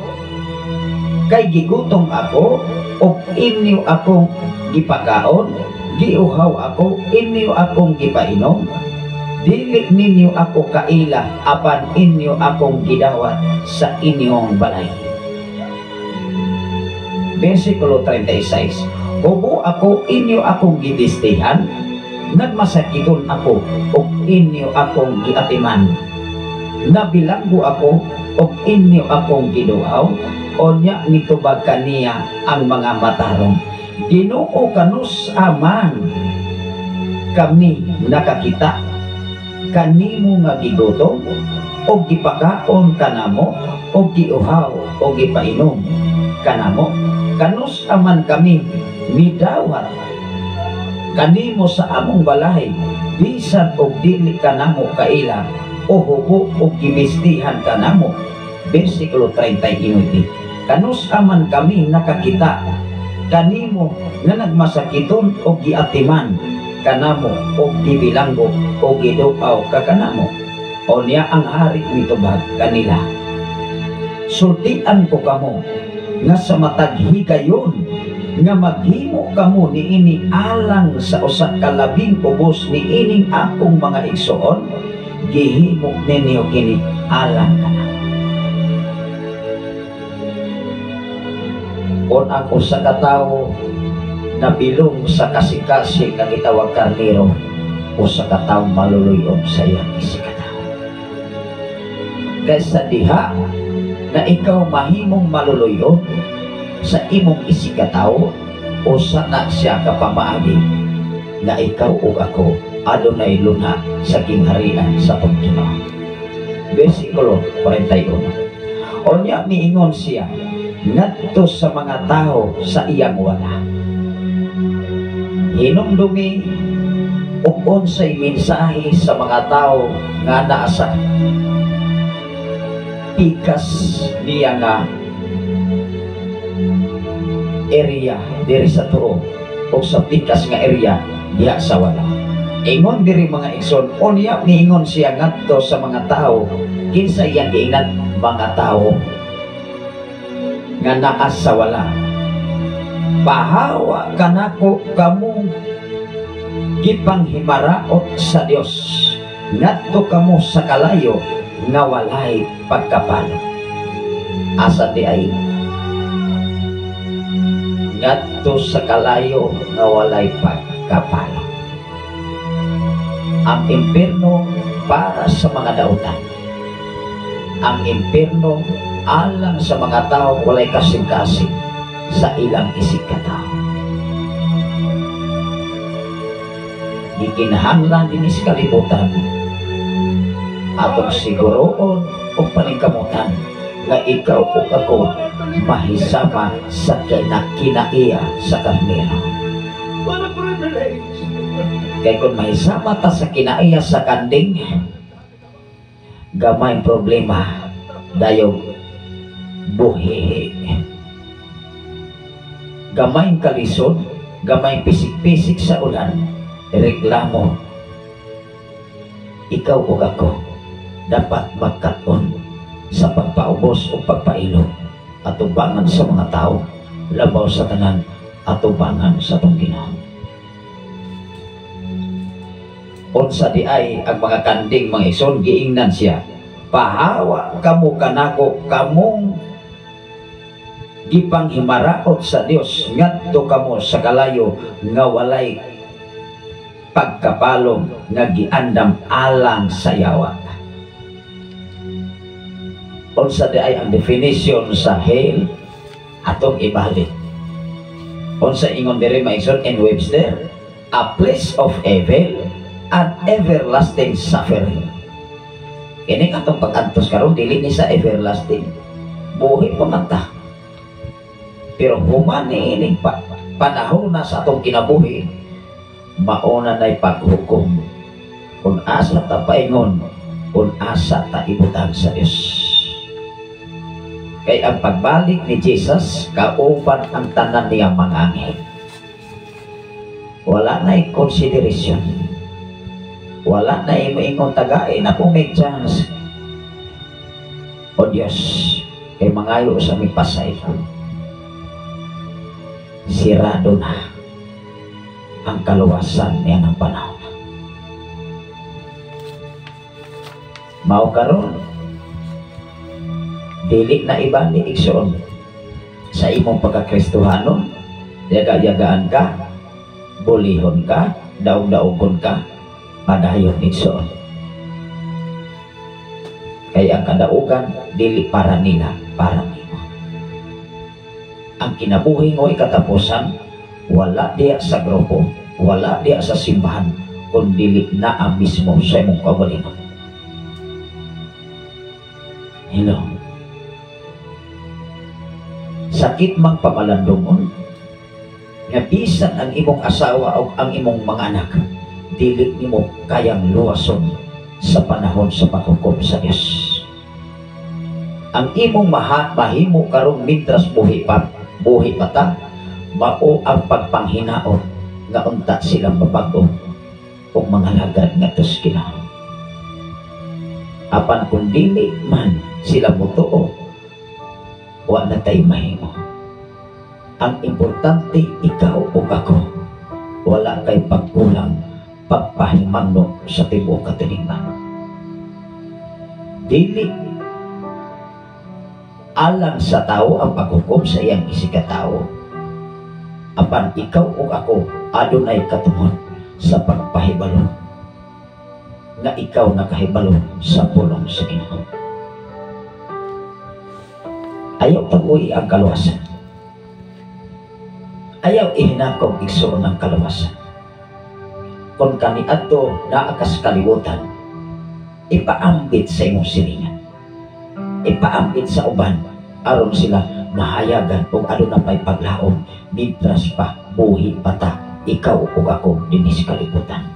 Speaker 6: kay gigutom ako, ug inyo akong gipakaon, giuhaw ako, inyo akong gipainom. Dili ninyo ako kaila, apan inyo akong gidawat sa inyong balay. Versikulo 36. Hubo ako, inyo akong gibistihan, nagmasakiton ako, ug inyo akong giatiman. Nabilanggo ako, ug inyo akong giduaw, unya nitubag kaniya ang mga matarong. Ginoo, kanus aman kami nakakita kanimo nga gigutom o gipakaon kanamo o giuhaw o gipainom kanamo? Kanus aman kami midawat kanimo sa among balay bisan og dili kanamo kaila, o hubo og gibistihan kanamo? Versikulo 39. Kanus aman kami nakakita kanimo nga nagmasakiton o giatiman kanamo o gibilanggo o giduaw ka kanamo? Unya ang hari mitubag kanila, "Sultian ko kamo nga sa matag higayon nga maghimo kamo niini alang sa usa ka labing ubos niining akong mga igsoon, gihimo ninyo kini alang kanamo." Kung ang usa ka tawo nabilong sa kasing-kasing nga gitawag karnero, usa ka tawo maluluyon sa iyang isigkatawo. Kaysa diha na ikaw mahimong maluluyon sa imong isigkatawo, usa na siya ka pamaagi na ikaw ug ako adunay luna sa gingharian sa Ginoo. Versikulo 41. Unya miingon siya ngadto sa mga tao sa iyang wala. Hinumdumi ug unsay mensahe sa mga tao nga naa sa pikas niya nga area diri sa tuo o sa pikas nga area diha sa wala. Ingon diri, mga igsoon, unya miingon siya ngadto sa mga tao, kinsa iyang giingnan? Mga tao nga naa sa wala. "Pahawa kanako kamong gipanghimaraot sa Dios, ngadto kamo sa kalayo nga walay pagkapalo." Asa di ay? Ngadto sa kalayo nga walay pagkapalo. Ang impierno para sa mga dautan. Ang impierno alang sa mga tao walay kasing-kasing sa ilang isigkatao. Gikinahanglan dinhi sa kalibutan atong siguroon o paningkamutan nga ikaw ug ako mahisama sa kinaiya sa karnero.
Speaker 1: What a privilege!
Speaker 6: Kay kung mahisama ta sa kinaiya sa kanding, gamay problema, dayong buhihi. Gamay kalisod, gamay pisik-pisik sa ulan, reklamo. Ikaw ug ako dapat magkat-on sa pagpaubos o pagpailog atubangan sa mga tao, labaw sa tanan atubangan sa atong Ginoo. Unsa di ay ang mga kanding, mga igsoon? Giingnan siya, "Pahawa kamo kanako kamong gipanghimaraot sa Dios, ngadto kamo sa kalayo nga walay pagkapalong nga giandam alang sa yawa." Unsa di ay ang definition sa hell? Atong ibalik. Unsa ingon diri, mga igsoon, in Webster? A place of evil and everlasting suffering. Kini atong pag-antos karon dili ni sa everlasting. Buhi pa man ta. Pero human niining panahon na sa atong kinabuhi, mauna na'y paghukom. Kung asa ta paingon, kung asa ta ibutang sa Dios. Kay ang pagbalik ni Jesus, kauban ang tanan niyang mga anghel. Wala na'y consideration. Wala na moingon tagain na kung may chance. O Diyos, kay mangayo sa mi pasaylo. Sirado na ang kaluwasan niya ng panahon. Mao karon, dili na ibali, igsoon. Sa imong pagkakristohanon, yaga-yagaan ka, bulihon ka, daog-daogon ka, padayon, igsoon. Kay ang kadaugan dili para nila, para nimo. Ang kinabuhi mo katapusan, wala diya sa grupo, wala diya sa simbahan, kun dili naa mismo sa imong kaugalingon. Hello. Sakit mang pamalandungon nga bisan ang imong asawa o ang imong mga anak, dili nimo kayang luwason sa panahon sa paghukom sa Dios. Ang imong mahimo karong mintras buhi pa ta, mao ang pagpanghinaot nga unta silang mabag-o ug mga lagad ngadto sa Ginoo. Apan kung dili man sila motuo, wa na tay mahimo. Ang importante, ikaw ug ako wala kay pagkulang pagpahimangno sa tibuok katilingban. Dili alang sa tao ang paghukom sa iyang isigkatao. Apan ikaw ug ako adunay katungod sa pagpahibalo nga ikaw nakahibalo sa pulong sa Ginoo. Ayaw pag-uwi ang kaluwasan. Ayaw ihinakog, igsoon, ang kaluwasan. Kung kaniadto naa kas kalibutan, ipaambit sa imong silingan. Ipaambit sa uban aron sila mahayagan kung aduna pa'y paglaom mintras pa buhi pa ta, ikaw ug ako, dinhi sa kalibutan.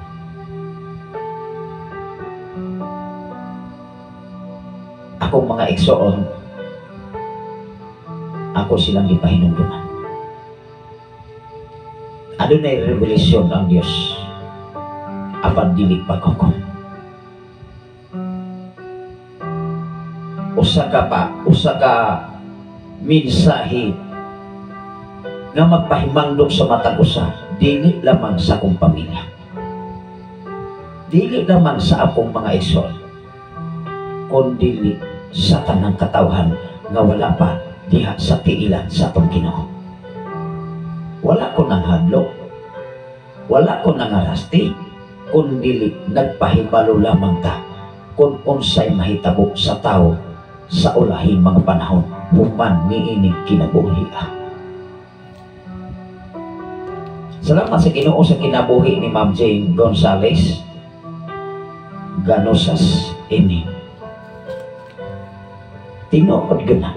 Speaker 6: Akong mga igsoon, ako silang gipahinumduman. Adunay revelasyon ang Dios apan dili paghukom. Usa ka mensahe nga magpahimangdok sa matag usa, dili lamang sa akong pamilya, dili lamang sa akong mga igsoon, kundi sa tanang katawhan nga wala pa diha sa tiilan sa atong Ginoo. Wala ko nang hadlok, wala ko nang arasti, kundi nagpahibalo lamang ta kung unsay mahitabo sa tao sa ulahing mga panahon human niining kinabuhi. Salamat sa Ginoo sa kinabuhi ni Ma'am Jane Gonzales Ganosas ini. Tinuod gyud na.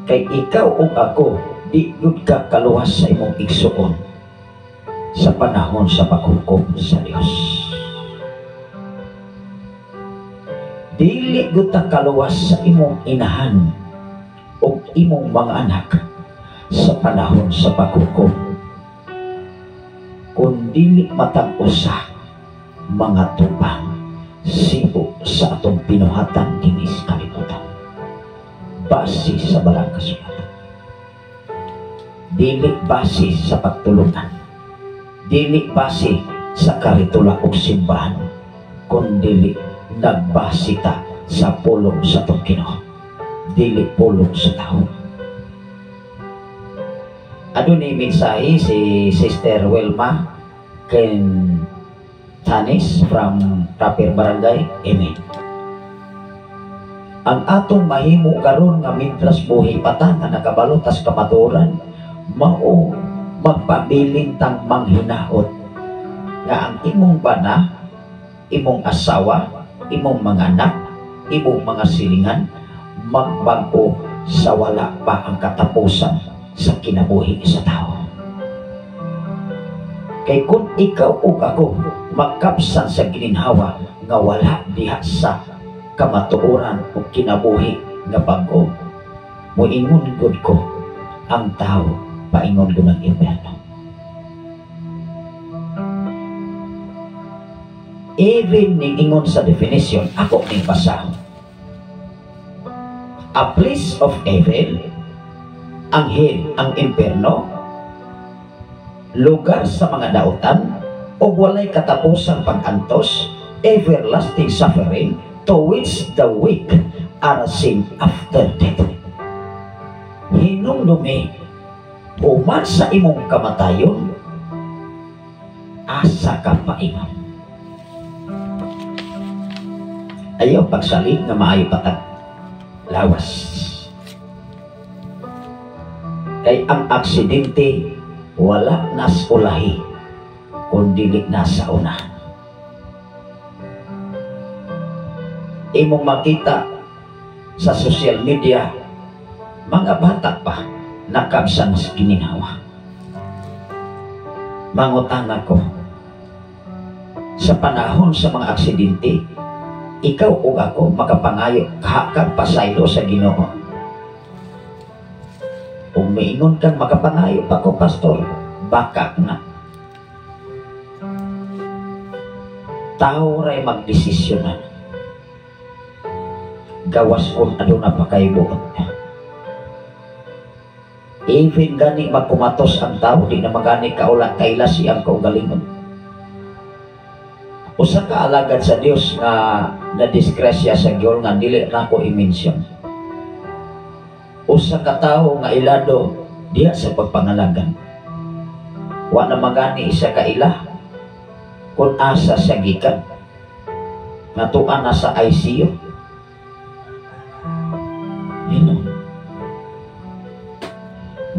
Speaker 6: Kay ikaw ug ako di gyud ka kaluwas sa imong igsuon sa panahon sa paghukom sa Dios. Dili gyud ta kaluwas sa imong inahan ug imong mga anak sa panahon sa paghukom, kun dili matag usa mga tubang sibo sa atong binuhatan dinhi sa kalibutan base sa balang kasulatan, dili base sa pagtulunan, dili base sa karitula ug simbahan, kun dili nagbase ta sa pulong sa atong Ginoo, dili pulong sa tao. Adunay mensahe si Sister Wilma Ken Tanis from Tapir Barangay. Amen. Ang atong mahimo karon nga mintras buhi pa ta nga nakabalo tas kamatuoran, mao magpabilin tang manghinaot nga ang imong bana, imong asawa, imong mga anak, imong mga silingan magbag-o sa wala pa ang katapusan sa kinabuhi sa tao. Kay kung ikaw ug ako magkapsan sa gininhawa nga wala diha sa kamatuoran o kinabuhi nga bag-o, moingon gud ko ang tao paingon gud ang impyerno. Even ning ingon sa definition, ako ning basahon. A place of evil, ang hell, ang impyerno, lugar sa mga dautan o walay katapusang pag-antos, everlasting suffering to which the weak are same after death. Hinumdumi, human sa imong kamatayon, asa ka paingon. Ayaw pagsalig nga maayo patag lawas. Kay ang aksidente wala nas ulahi kun dili na sa una. Imong makita sa social media, mga bata pa nakabsan sa giningawa. Mangutana ko, sa panahon sa mga aksidente, ikaw o ako makapangayo kahakag pasaylo sa Ginoo. Kung miingon kang makapangayo pa ko, pastor, baka na. Tao ray magdesisyonan. Gawas kung aduna pa kay buot. Even gani magkumatos ang tao, di na magani kaula kaila siyang kaugalingon. Usa ka alagad sa Dios nga nadisgrasya sa Giol nga dili nako i-mention. Usa ka tawo nga ilado diha sa pagpangalagan. Wa na magani isa ka ila kun asa siya gikan. Natuan na sa ICU. Hino.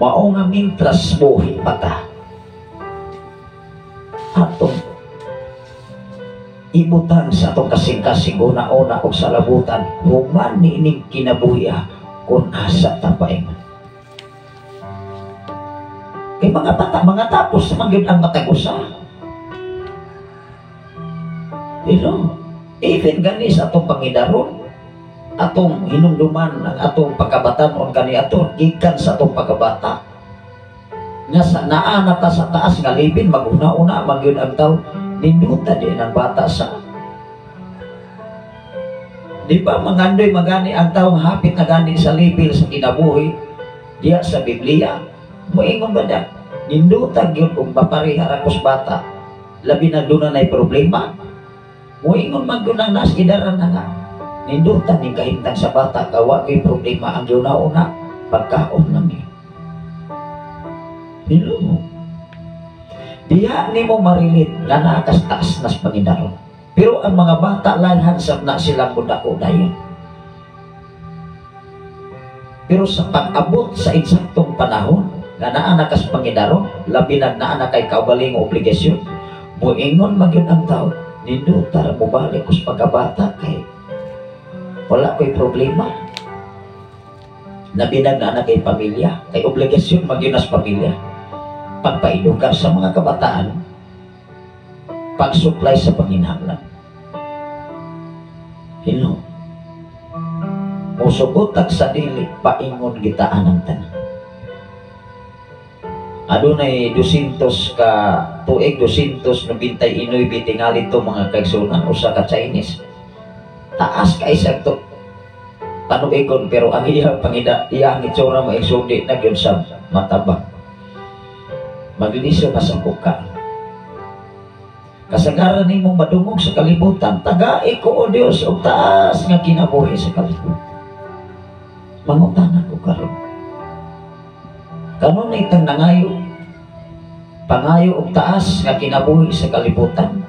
Speaker 6: Mao nga mintras buhi pa ta, atong ibutang sa atong kasing-kasing una-una og salabutan, human niining kinabuhi kung asa ta paingon. Kay mga bata, mga tapos man gyud ang matag usa. Hello. Even gani sa atong pangidaron, atong hinumduman ang atong pagkabatan-on kaniadto gikan sa atong pagkabata. Nga sa naa na ta sa taas nga libin, maguna-una man gyud ang tawo, ninduta din ang bata sa. Di ba mangandoy magani ang tawo hapit na gani sa level sa kinabuhi diha sa Biblia? Moingon ba da? Ninduta gyud kung papareha ra kus bata, labi na doon na problema. Moingon man gyud ang nas idaran na nga. Ninduta ning kahimtang sa bata kawa gyud problema ang una-una pagkaon lang ni. Hello. Diha nimo marilit nga naa kas taas nas Panginoon. Pero ang mga bata layhan sab na silang mudako dayon. Pero sa pag-abot sa eksaktong panahon nga naa na kas Panginoon, labi na naa na kay kaugalingong obligasyon, moingon man gyud ang tawo, ninduta ra mobalik kus pagkabata kay wala ko'y problema. Nabinag na na kay pamilya, kay obligasyon man gyud nas pamilya. Pagpaedukar sa mga kabataan, pag-supply sa panginahanglan. Hello. Musugot sa dili, paingon gitaan ang tanan. Adunay 200 ka tuig, 299 tingali to mga kaigsunan, usa ka Chinese. Taas kay sa to panuigon, pero ang iya pangida, iya ang itsura mo igsundi na gyud sa mataba. Magliso na sa kuka. Kasagaran nimong madungog sa kalibutan, tagai ko o Dios og taas nga kinabuhi sa kalibutan. Mangutana ko karon. Kanunay tang nangayo, pangayo og taas nga kinabuhi sa kalibutan.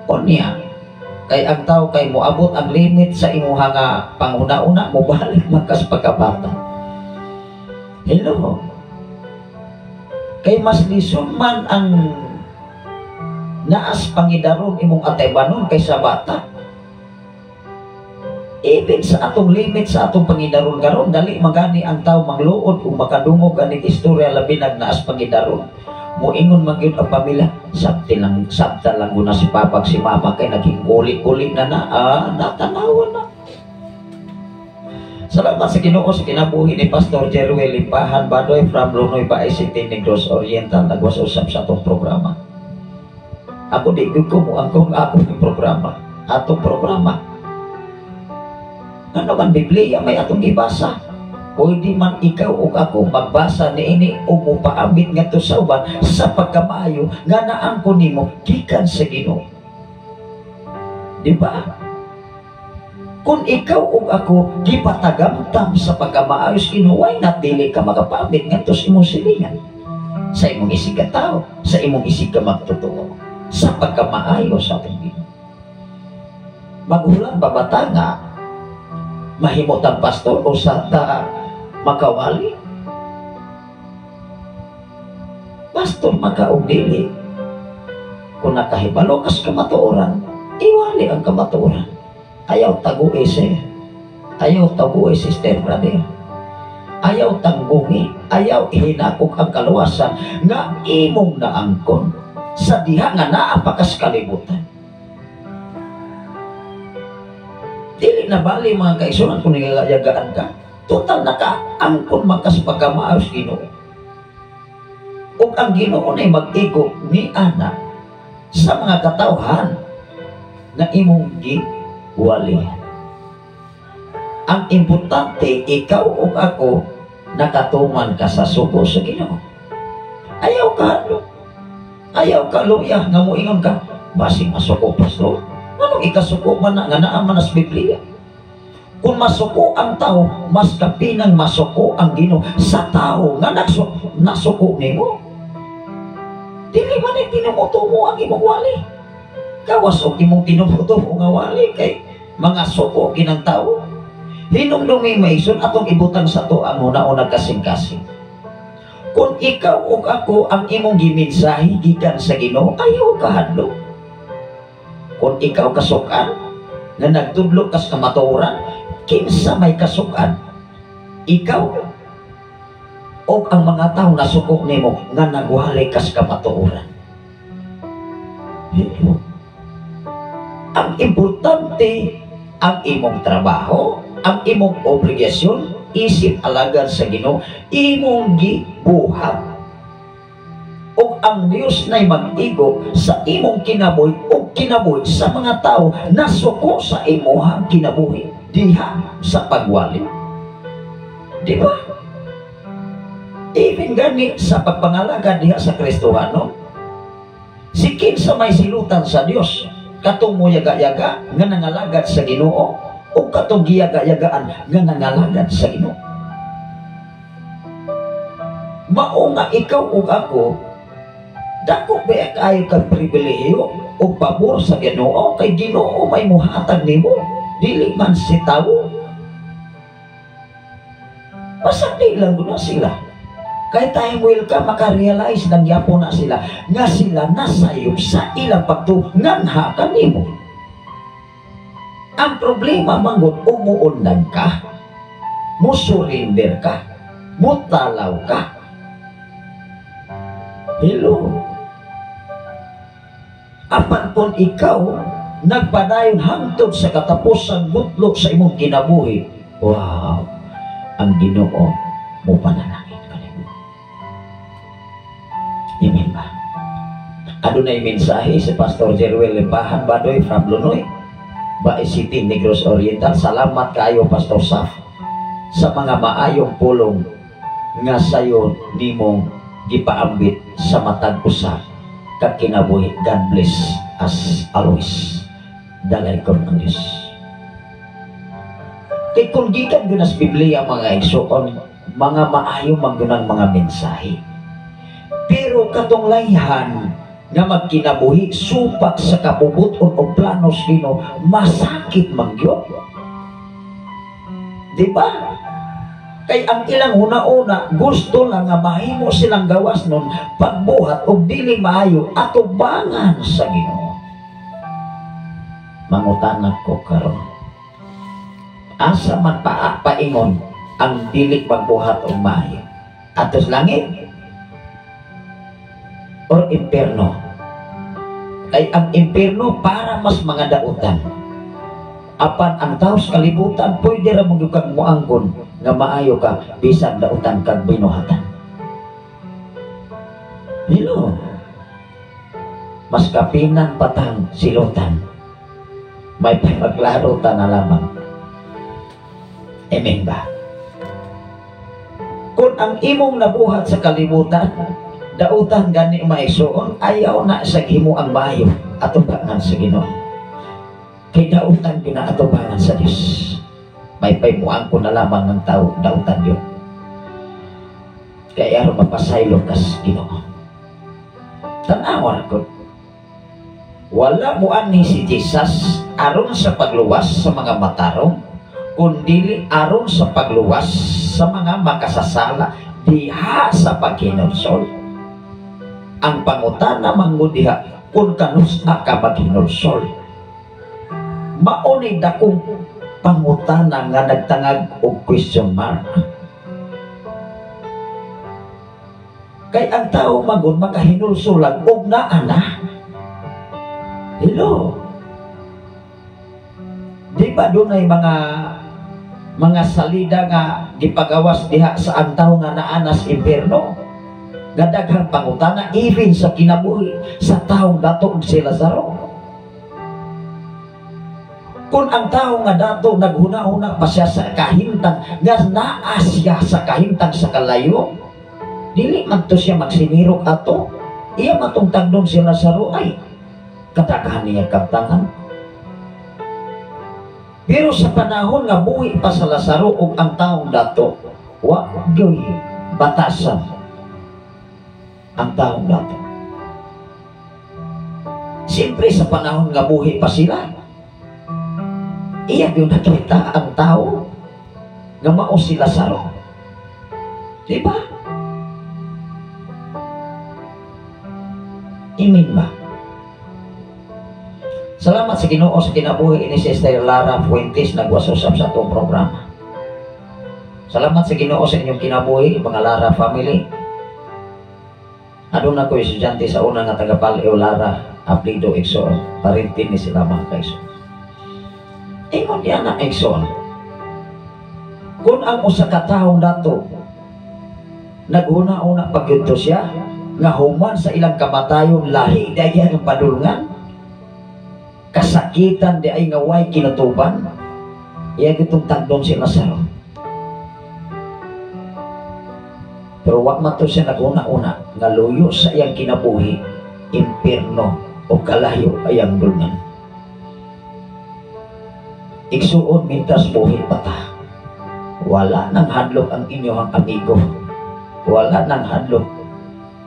Speaker 6: Unya, kay ang tao kay moabot ang limit sa imuha nga panghuna-una, mobalik man kas pagkabata. Hello. Kay mas lisod man ang naas pangidaron imong ataybanon kaysa bata. Even sa atong limit sa atong pangidaron karon, dali magani ang tao mangluod kung makadungog aning istorya labi nag naas pangidaron. Moingon man gyud ang pamilya, sabti lang, sabta lang guna si papa si mama kay naging uli-uli na na, natanawa na. Salamat sa Ginoo sa kinabuhi ni Pastor Jeruel Limpahan Badoy from Lunoy, Baay City, Negros Oriental. Nagwas usab sa atong programa. Ako di gyud ko moangkong ako ng programa, atong programa. Ano man Biblia may atong gibasa. Pwede man ikaw ug ako magbasa niini ug mopaambit ngadto sa uban sa pagkamaayo nga naangko nimo gikan sa Ginoo. Di ba? Kung ikaw ug ako gipatagamtam sa pagkamaayos Ginoo, why not dili ka makapamit ngadto sa imong silingan, sa imong isig tao, sa imong isig ka magtotoo, sa pagkamaayo sa atong Ginoo? Maghulat pa bata nga mahimot ang pastor o sa ta makawali? Pastor makaog dili, kung nakahibalo kas kamatuoran, iwali ang kamatuoran. Ayaw tagui sir, ayaw tagui sister, brother. Ayaw tanggungi, ayaw ihinakok ang kaluwasan nga imong naangkon sa diha nga naa pa kas kalibutan. Dili na bali mga kaisunan kung nagayagaan ka. Total nakaangkon man kas pagkamaayos Ginoo. Ug ang Ginoo nay mag-igo ni ana sa mga katawhan na imong giwalihan. Ang importante, ikaw ug ako nakatuman ka sa sugo sa Ginoo. Ayaw ka hadlok. Ayaw ka luya nga moingon ka, basing masuko pastor. Anong ikasuko man na nga naa man sa Biblia? Kung masuko ang tao, mas kapinang masuko ang Ginoo sa tao nga nasuko nimo. Dili man ay tinumutumo ang imong wali. Gawas og imong tinumutumo nga wali kay mga suko kinang tao. Hinumdumi maison atong ibutang sa to ang una-una kasing-kasing. Kung ikaw ug ako ang imong gimensahe gikan sa Ginoo, ayaw ka hadlok. Kung ikaw kasukan nga nagtudlo kas kamatuoran, kinsa may kasukan? Ikaw o ang mga tao nasuko nimo nga nagwali kas kamatuoran. Hello. Ang importante, ang imong trabaho, ang imong obligasyon isip alagad sa Ginoo, imong gibuhat. Ug ang Dios nay mag-igo sa imong kinabuhi ug kinabuhi sa mga tao nasuko sa imuhang kinabuhi diha sa pagwali. Di ba? Even gani sa pagpangalaga diha sa Kristohano, si kinsa may silutan sa Dios, katong moyaga-yaga nga nangalagad sa Ginoo o katong giyaga-yagaan nga nangalagad sa Ginoo. Mao nga ikaw ug ako dako ba kaayo kag pribilehiyo o pabor sa Ginoo kay Ginoo may muhatag nimo, dili man si tawo. Pasakdi lang guna sila. Kay time will ka makarealize nang yapo na sila nga sila nasayop sa ilang pagtuo nganha kanimo. Ang problema manggod umuundan ka, musurrender ka, mutalaw ka. Hello. Apan kung ikaw nagpadayon hangtod sa katapusan butlok sa imong kinabuhi, wow, ang Ginoo mo panalangin kanimo. Amen ba? Adunay mensahe si Pastor Jeruel Limpahan Badoy from Lunoy, Bae City, Negros Oriental. Salamat kaayo Pastor Saf sa mga maayong pulong nga sayo nimong gipaambit sa matag usa ka kinabuhi. God bless us always. Dalaygon ang Diyos. Kay kung gikan gyud sa Biblia mga igsoon, mga maayo man gyud ang mga mensahe. Pero katong layhan nga magkinabuhi supak sa kabubuton o planos Ginoo, masakit man gyud. Di ba? Kay ang ilang una-una gusto lang nga mahimo silang gawas nun pagbuhat og dili maayo atubangan sa Ginoo. Mangutana ko karon, asa man paingon ang dili pagbuhat og maayo? Atos langit or impierno? Kay ang impierno para mas mga dautan. Apan ang tao sa kalibutan pwede ra mo gyud kang moangkon nga maayo ka bisan dautan kag binuhatan. Hello. Mas kapinan patang silutan. May pagklaro ta na lamang. Amen ba? Kung ang imong nabuhat sa kalibutan, dautan gani maisuon, ayaw na sa himo ang maayo atubangan sa Ginoo. Kay dautan ginaatubangan sa Dios. May paymuang ko na lamang ng tao, dautan yun. Kaya aron mapasaylo kas Ginoo. Tanawa ko. Wala mo ani si Jesus aron sa pagluwas sa mga matarong, kundili aron sa pagluwas sa mga makasasala diha sa paghinulsol. Ang pangutana manggod diha kung kanus-a ka maghinulsol. Mao ni dakong pangutana nga nagtangag og question mark. Kay ang tao manggod makahinulsol lang og naa na. Hello. Di ba dunay mga salida nga gipagawas diha sa ang tao nga naa nas impierno? Nga daghang pangutana even sa kinabuhi sa taong dato og si Lazaro. Kung ang tao nga dato naghuna-huna pa siya sa kahimtang nga naa siya sa kahimtang sa kalayo, dili man to siya magsinirok ato. Iya matong tagdon si Lazaro ay kadaghan niya kaptangan. Pero sa panahon nga buhi pa sa Lazaro ug ang taong dato, wa gyoy batasan ang taong dato. Siyempre sa panahon nga buhi pa sila, iya gyud nakita ang tao nga mao si Lazaro. Di ba? Imin ba? Salamat sa Ginoo sa kinabuhi ni Sister Lara Fuentes nagwasusap sa atong programa. Salamat sa Ginoo sa inyong kinabuhi, mga Lara family. Aduna ko estudyante sa una nga taga Paleo Lara, Aplido Exor, parentin ni sila mga kaigsoon. Ingon niya na Exor. Kung ang usa ka tawo nato naghuna-una pag yun siya nga human sa ilang kamatayon lahi dayon ang padulngan, kasakitan di ay nga way kinutuban, iya gitong tagdon si Lazaro. Pero wa man to siya naghuna-una nga luyo sa iyang kinabuhi, impierno o kalayo ayang dulngan. Igsuon mintas buhi pa ta. Wala nang hadlok ang inyong amigo. Wala nang hadlok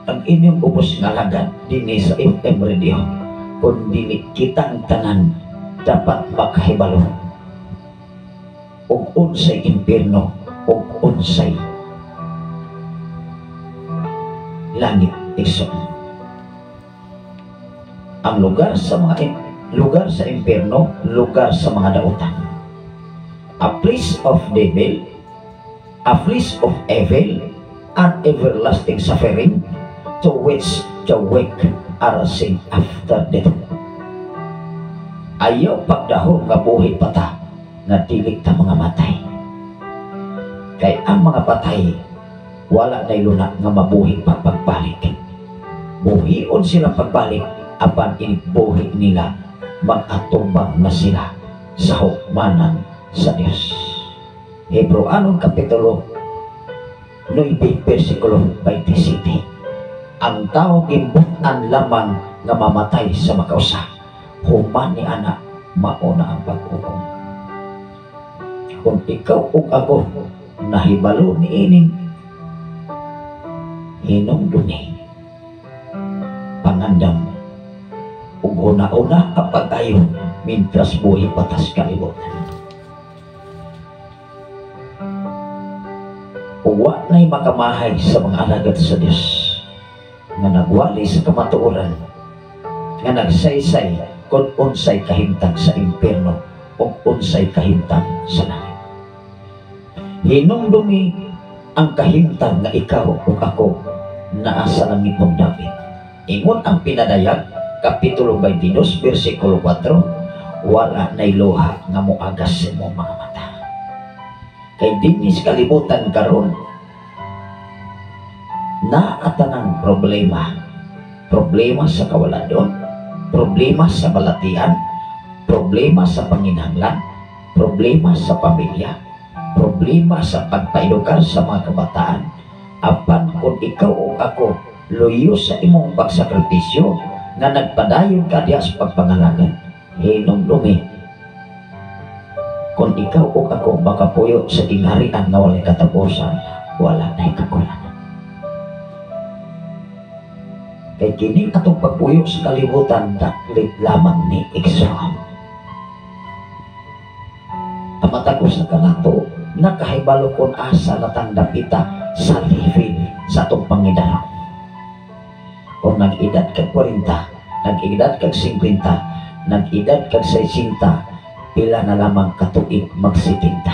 Speaker 6: ang inyong ubos nga alagad dinhi sa FM Radio. Kundi kitang tanan dapat makahibalo og unsay impierno og unsay langit igsoon. Ang lugar sa mga lugar sa impierno, lugar sa mga dautan. A place of devil, a place of evil, and everlasting suffering to which the wicked are sent after death. Ayaw pagdahom nga buhi pa ta, nga dili ta mga matay. Kay ang mga patay, wala na'y luna nga mabuhi pa pagbalik. Buhion sila pagbalik, apan inibuhi nila, mag-atubang na sila sa hukmanan sa Dios. Hebreoanon Kapitulo 9, versikulo 27. Ang tao gimbutan lamang nga mamatay sa makausa. Human ni ana, mauna ang pag-ukom. Kung ikaw ug ako nahibalo ni ining hinumdumi, pangandam ug una-una kapag-ayo mintras buhi patas kalibutan. Uwa na'y makamahay sa mga alagad sa Dios nga nagwali sa kamatuoran, nga nagsaysay kung unsay kahimtang sa impierno o unsay kahimtang sa langit. Hinumdumi ang kahimtang nga ikaw ug ako naa sa langit mong dapit. Ingon ang pinadayag, Kapitulo 22, versikulo 4, wala na'y luha nga moagas sa imong mga mata. Kay dinhi sa kalibutan karon naa tanang problema. Problema sa kawaladon, problema sa balatian, problema sa panginahanglan, problema sa pamilya, problema sa pagpaedukar sa mga kabataan. Apan kung ikaw o ako luyo sa imong pagsakripisyo nga nagpadayon ka diha sa pagpangalagan, hinumdumi Kung ikaw o ako makapuyo sa gingharian nga walay katapusan, wala na'y kakulangan. Kay kining atong pagpuyo sa kalibutan, daklit lamang ni, igsoon. Ang matag usa kanato nakahibalo kung asa natang dapita sa level sa atong pangidaron. Kung nag-edad kag 40, nag-edad kag 50, nag-edad kag 60, pila na lamang katuig mag-70.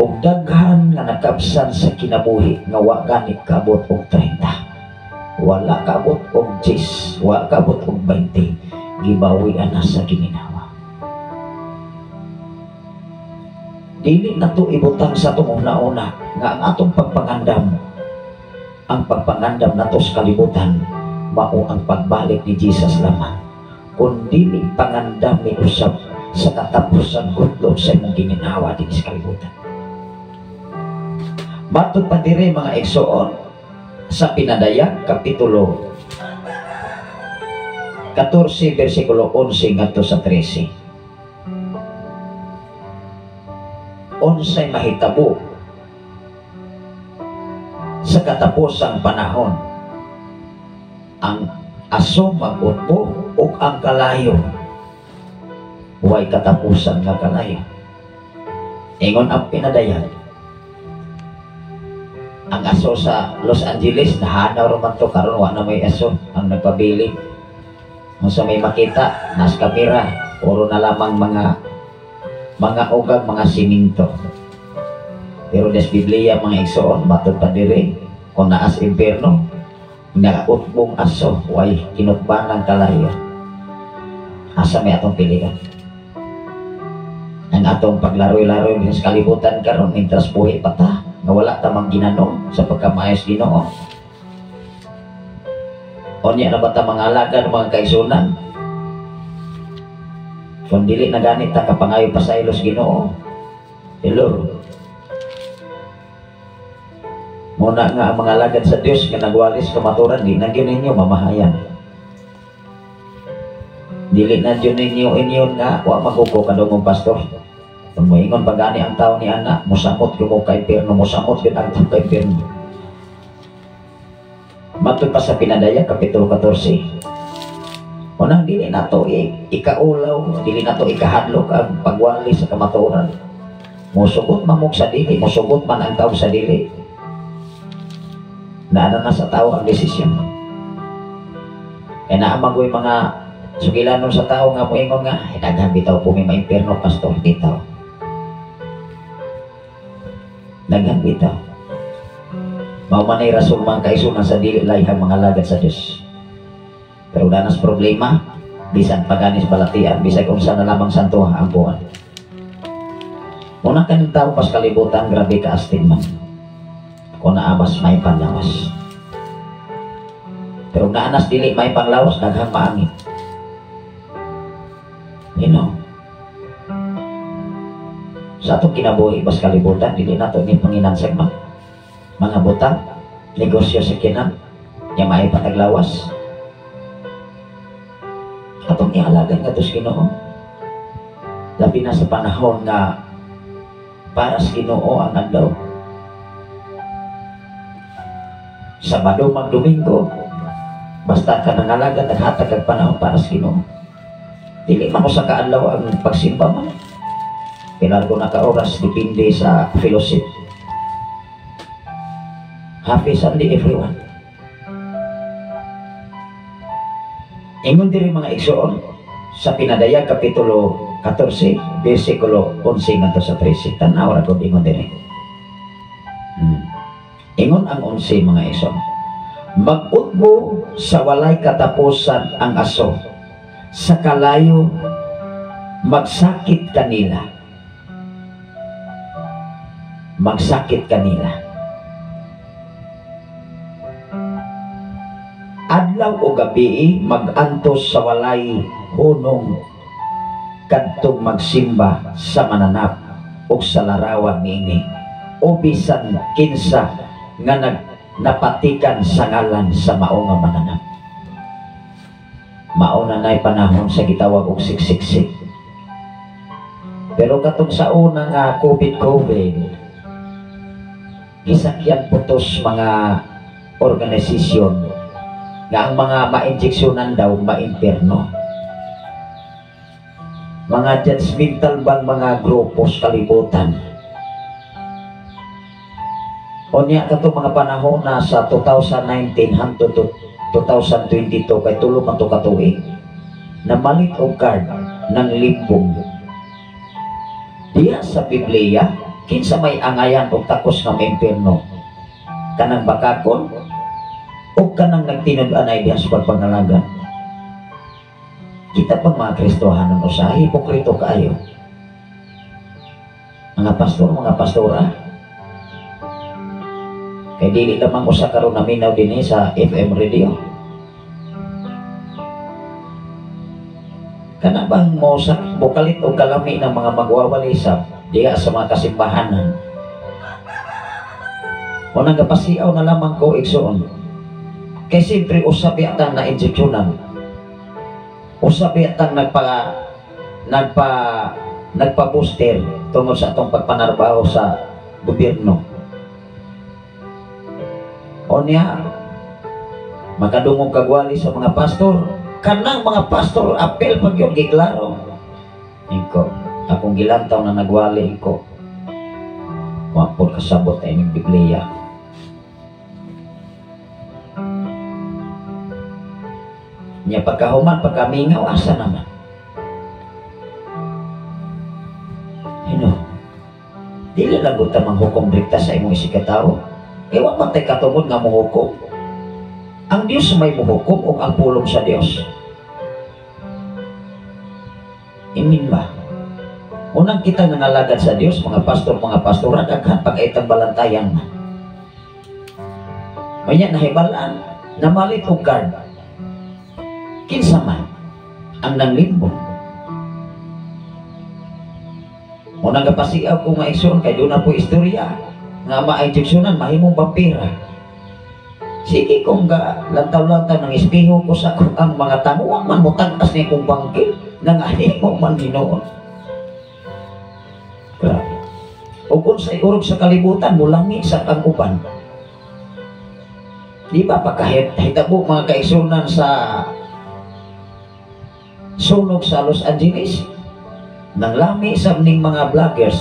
Speaker 6: Og daghan nga nakabsan sa kinabuhi nga wa gani kaabot og 30. Wala kaabot og 10, wa kaabot og 20, gibawian na sa gininawa. Dili na to ibutang sa atong una-una nga ang atong pagpangandam, ang pagpangandam nato sa kalibutan mao ang pagbalik ni Jesus lamang. Kung dili pangandam ni usab sa katapusan gudlo sa imong gininawa dinhi sa kalibutan. Matod pa diri, mga igsoon, sa Pinadayag kapitulo 14 bersikulo 11 ngadto sa 13. Unsay mahitabo sa katapusang panahon? Ang aso mag-utbo ug ang kalayo way katapusan nga kalayo. Ingon ang Pinadayag, ang aso sa Los Angeles nahanaw ra man to karon, wa na may aso ang nagpabili. Kung sa may makita nas kamera, puro na lamang mga ugang mga siminto. Pero des Biblia, mga igsoon, matod pa diri kung naas impierno, nakautbong aso way kinutban ng kalayo. Asa may atong pilihan? Ang atong paglaroy-laroy sa kalibutan karon mintras buhi pa ta, nga wala ta mang ginano sa pagkamayos Ginoo. Unya na ba ta mga alagad, mga kaigsunan? Kung dili na ganit ta kapangayo pa sa ilos Ginoo. Hello. Muna nga ang mga alagad sa Dios nga nagwalis kamaturan, di na gyud ninyo mamahayan. Dili na gyud ninyo inyon nga wa magugo kadungong pastor. Kung moingon pa gani ang tao ni ana, mosamot gyud mo kay impierno, mosamot gyud ang tao kay impierno. Matod pa sa Pinadayag kapitulo 14. Unang dili nato ikaulaw, dili nato ikahadlok ang pagwali sa kamatuoran. Mosugot man mo sa dili, mosugot man ang tao sa dili. Naana na sa tao ang desisyon. Kaya naamagoy mga sugilanon sa tao nga moingon nga, ay, daghan bitaw po may maimpierno, pastor, bitaw. Daghan bitaw. Mao man ay rason mga kaisunan sa dili layhang mga alagad sa Dios. Pero danas problema, bisan paganis balatian, bisag unsa na lamang santo ang buwan. Una kaning tao pas kalibutan, grabe ka astig man. Kung naabas may panglawas. Pero naanas dili may panglawas, daghang maangit. You know? Sa atong kinabuhi pas kalibutan, dili nato ni panginansag man. Mga butang, negosyo sa kinam, nya may pataglawas. Atong ialagan nga sa Ginoo. Labi na sa panahon nga para sa Ginoo ang adlaw. Sabado mag Domingo, basta ka nangalaga, naghatag ang panahon para sa Ginoo. Dili man usa ka adlaw ang pagsimba man. Pilargo na ka oras, depende sa fellowship. Happy Sunday everyone. Ingon diri mga igsoon sa Pinadayag kapitulo 14 bersikulo 11 ngadto sa 13. Tan-aw ra gud ingon diri. Ingon ang 11 mga igsoon. Mag-utbo sa walay katapusan ang aso, sa kalayo magsakit kanila. Magsakit kanila. Adlaw o gabi magantos sa walay hunong kadtong magsimba sa mananap o sa larawan niini o bisan kinsa nga napatikan sa ngalan sa mao nga mananap. Mao na nay panahon sa gitawag og siksiksik. Pero katong sa una nga COVID-COVID, gisakyan putos mga organisasyon nga ang mga ma-injeksyonan daw ma-imperno. Mga judgmental bang mga grupo sa kalibutan. Unya katong mga panahon na sa 2019 hangtod to 2022, kay 3 man to ka tuig, namalit og card ng limbong. Diya sa Biblia, kinsa may angayan og takos nga maimpierno? Kanang bakakon o kanang nagtinud-anay diha sa pagpangalagan? Kita pang mga Kristohanon usahay, hipokrito kaayo. Mga pastor, mga pastora, kay dili lamang usa karon naminaw dinhi sa FM radio. Kana bang mo sa bukalit o kalami ng mga magwawalisap diha sa mga kasimbahanan? O nagapasiaw na lamang ko igsoon. Kay siyempre usab yatang na injeksyonan. Usab yatang nagpa-booster tungod sa atong pagpanarbaho sa gobyerno. O niya, makadungog kagwali sa mga pastor, kanang mga pastor apel pag yun giklaro. Iko, akong gilantaw na nagwali ko. Wa pod kasabot na ining Biblia. Nya pagkahuman, pagkamingaw, asa naman? Hino, dili lang gud ta manghukom direkta sa imong isikatawo. Kay wa man tay katungod nga mohukom. Ang Dios may mohukom ug ang pulong sa Dios. Imin ba? Unang kita nangalagad sa Dios, mga pastor, mga pastora, daghan pag-aitang balantayan. Manya nahibalan, namalit og card. Kinsa man ang nanglimbong. Unang kapasiaw ko nga igsoon kay doon na po istorya nga ma-injeksyonan mahimong vampira. Sige kung ga lantaw-lantaw ng espiho ko sa kung ang mga tao, wa man mo tag-as ni kong bangkil nang ahimo man Ginoo. Grabe. O kung sa urog sa kalibutan mulami sa kang uban. Di ba pagkahit hitabo mga kaigsunan sa sunog sa Los Angeles, nanglami sa ning mga vloggers,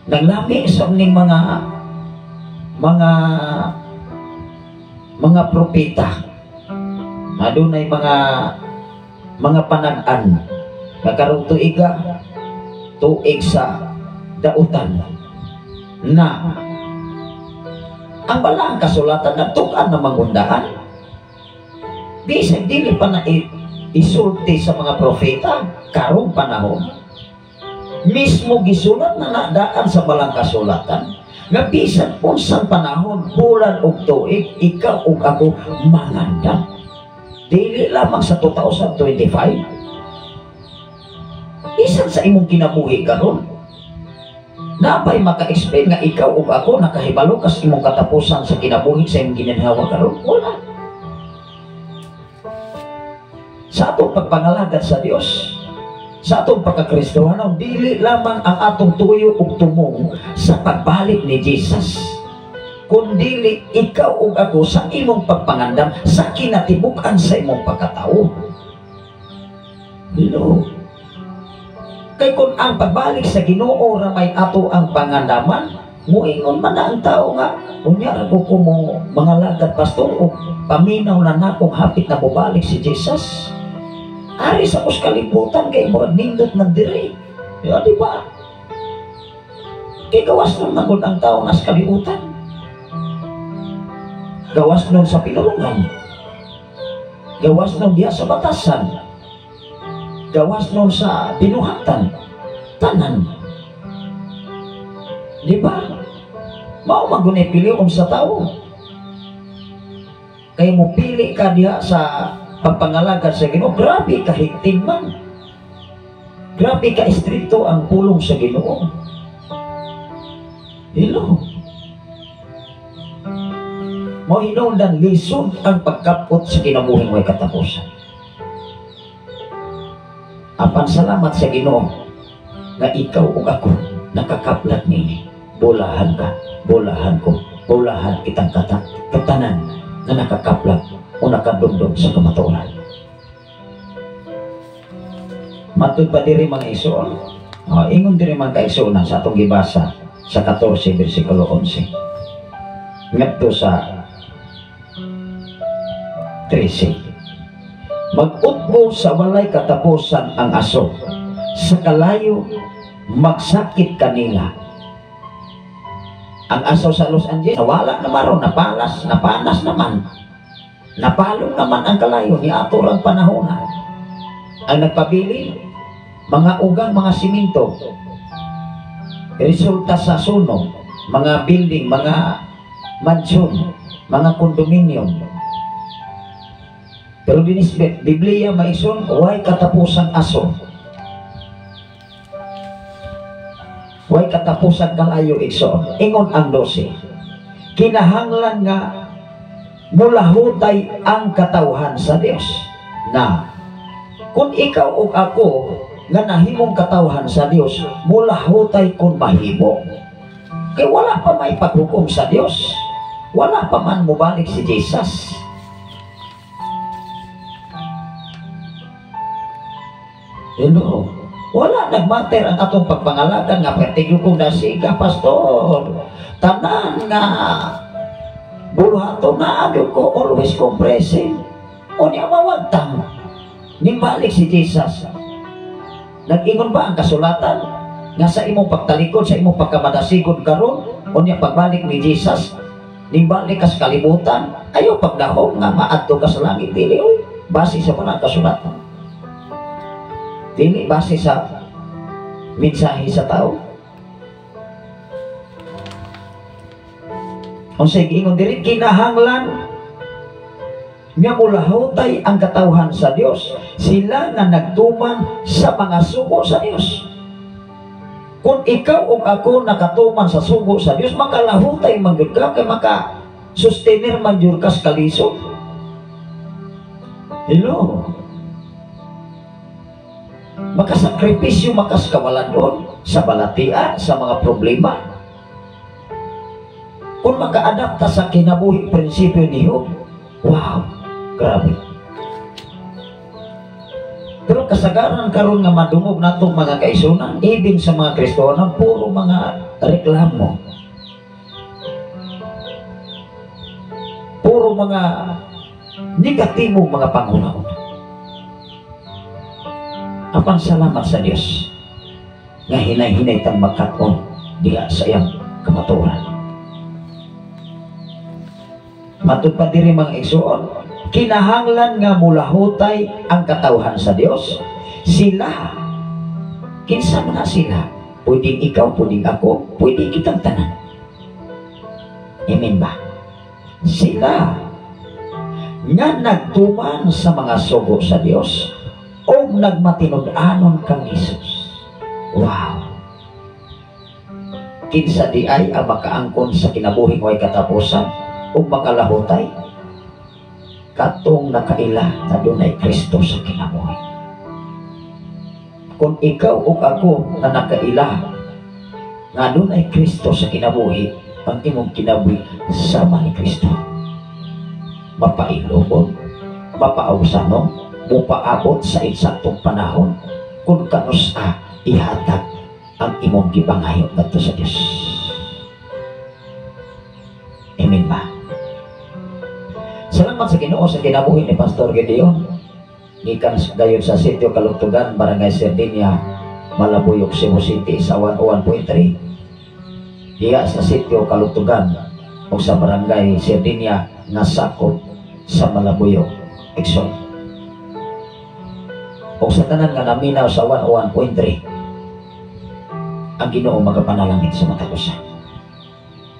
Speaker 6: nanglami sa ning mga propeta, adunay mga panag-an nga karong tuiga, tuig sa dautan na ang balaang kasulatan nagtug-an na mangundaan. Bisag dili pa na isulti sa mga propeta karong panahon, mismo gisulat na nadaan sa balang kasulatan nga bisan unsang panahon, bulan ug tuig, ikaw ug ako mangandam. Dili lamang sa 2025, bisan sa imong kinabuhi karon, napay maka-explain nga ikaw ug ako nakahibalo kas imong katapusan sa kinabuhi sa imong ginhawa karon? Wala. Sa atong pagpangalagad sa Dios, sa atong pagkakristohanon, dili lamang ang atong tuyo ug tumong sa pagbalik ni Jesus, kundili ikaw ug ako sa imong pagpangandam sa kinatibuk-an sa imong pagkatao. Hello. Kay kung ang pagbalik sa Ginoo ra may ato ang pangandaman, muingon man na ang tao nga unya ra ko mo mga lagad pastor o paminaw na nakong hapit na mobalik si Jesus. Ari sa kus kalibutan kay murag nindot ng diri. Ya, di ba? Kay gawas nun na ang tao nas kalibutan. Gawas nun sa pinulungan. Gawas nun diya sa batasan. Gawas nun sa binuhatan. Tanan. Di ba? Mao magunay pilion sa tao. Kay mo pili ka diha sa pagpangalagad sa Ginoo, grabe ka higting man. Grabe ka estrikto ang pulong sa Ginoo. Hello. Mo hinungdan lisod ang pagkapot sa kinabuhing way katapusan. Apan salamat sa Ginoo nga ikaw ug ako nakakaplat nini. Bolahan ka, bolahan ko, bolahan kitang katanan nga nakakaplat o nakadumdum sa kamatuoran. Matud pa diri, mga igsoon. Oh, ingon diri, mga kaigsuonan, sa atong gibasa sa 14 bersikulo 11 ngadto sa 13. Mag-utbo sa walay katapusan ang aso sa kalayo, magsakit kanila. Ang aso sa Los Angeles, nawala na maron, napalas, napanas naman. Napalong naman ang kalayo ni aturang panahona. Ang nagpabili, mga ugang, mga simento. Resulta sa sunog, mga building, mga mansion, mga condominium. Pero dinis Biblia maison, way katapusang aso. Way katapusan kalayo, igsoon. Ingon ang 12. Kinahanglan nga mulahutay ang katawhan sa Dios. Na kung ikaw ug ako nga nahimong katawhan sa Dios, mulahutay kung mahimo. Kay wala pa may paghukom sa Dios. Wala pa man mubalik si Jesus. Hello. Wala nagmater ang atong pagpangalagan nga pertigyo kong nasiga, pastor. Tanan nga buluhato na agyo ko always compressing. O niya mawagtang. Nimbalik si Jesus. Nag-ingon ba ang kasulatan nga sa imong pagtalikod, sa imong pagkamadasigod karon, o niya pagbalik ni Jesus, nimbalik ka sa kalibutan, ayaw pagdahom nga maadto ka sa langit, dili oy, base sa mga kasulatan. Dili base sa mensahe sa tao. Unsay giingon diri, kinahanglan nga mulahutay ang katawhan sa Dios, sila nga nagtuman sa mga sugo sa Dios. Kung ikaw o ako nakatuman sa sugo sa Dios, makalahutay man gyud ka kay maka sustainer man gyud ka sa kalisod. Hello. Makasakripisyo, makaskawalan sa balatian, sa mga problema. Kung makaadapta sa kinabuhi prinsipyo ni Job, wow, grabe. Pero kasagaran karon nga madungog natong mga kaisunan, even sa mga Kristiyano, puro mga reklamo. Puro mga negatibong mga panghunahuna. Apan salamat sa Dios nga hinay-hinay tang makat-on diha sa iyang kamatuoran. Matud pa diri, mga igsoon, kinahanglan nga mulahutay ang katawhan sa Dios. Sila, kinsa man na sila, pwedeng ikaw, pwedeng ako, pwede kitang tanan. Amen ba? Sila nga nagtuman sa mga sugo sa Dios o nagmatinud-anon kang Hesus. Wow! Kinsa di ay ang makaangkon sa kinabuhing way katapusan o makalahutay? Katong nakaila na dunay Kristo sa kinabuhi. Kung ikaw o ako na nakaila nga dunay Kristo sa kinabuhi, ang imong kinabuhi sama ni Kristo. Mapailobon, mapaawsanon, mupaabot sa eksaktong panahon kung kanusa ihatag ang imong gipangayo ngadto sa Dios. Amen ba? Salamat sa Ginoo sa kinabuhi ni Pastor Gideon. Gikan dayon sa Sitio Kalugtugan, Barangay Sardinia, Malabuyok, Cebu City sa 101.3. Diya sa Sitio Kalugtugan o sa Barangay Sardinia nga sakop sa Malabuyok, Exon. O sa tanan nga naminaw sa 101.3, ang Ginoo magapanalangin sa matag usa.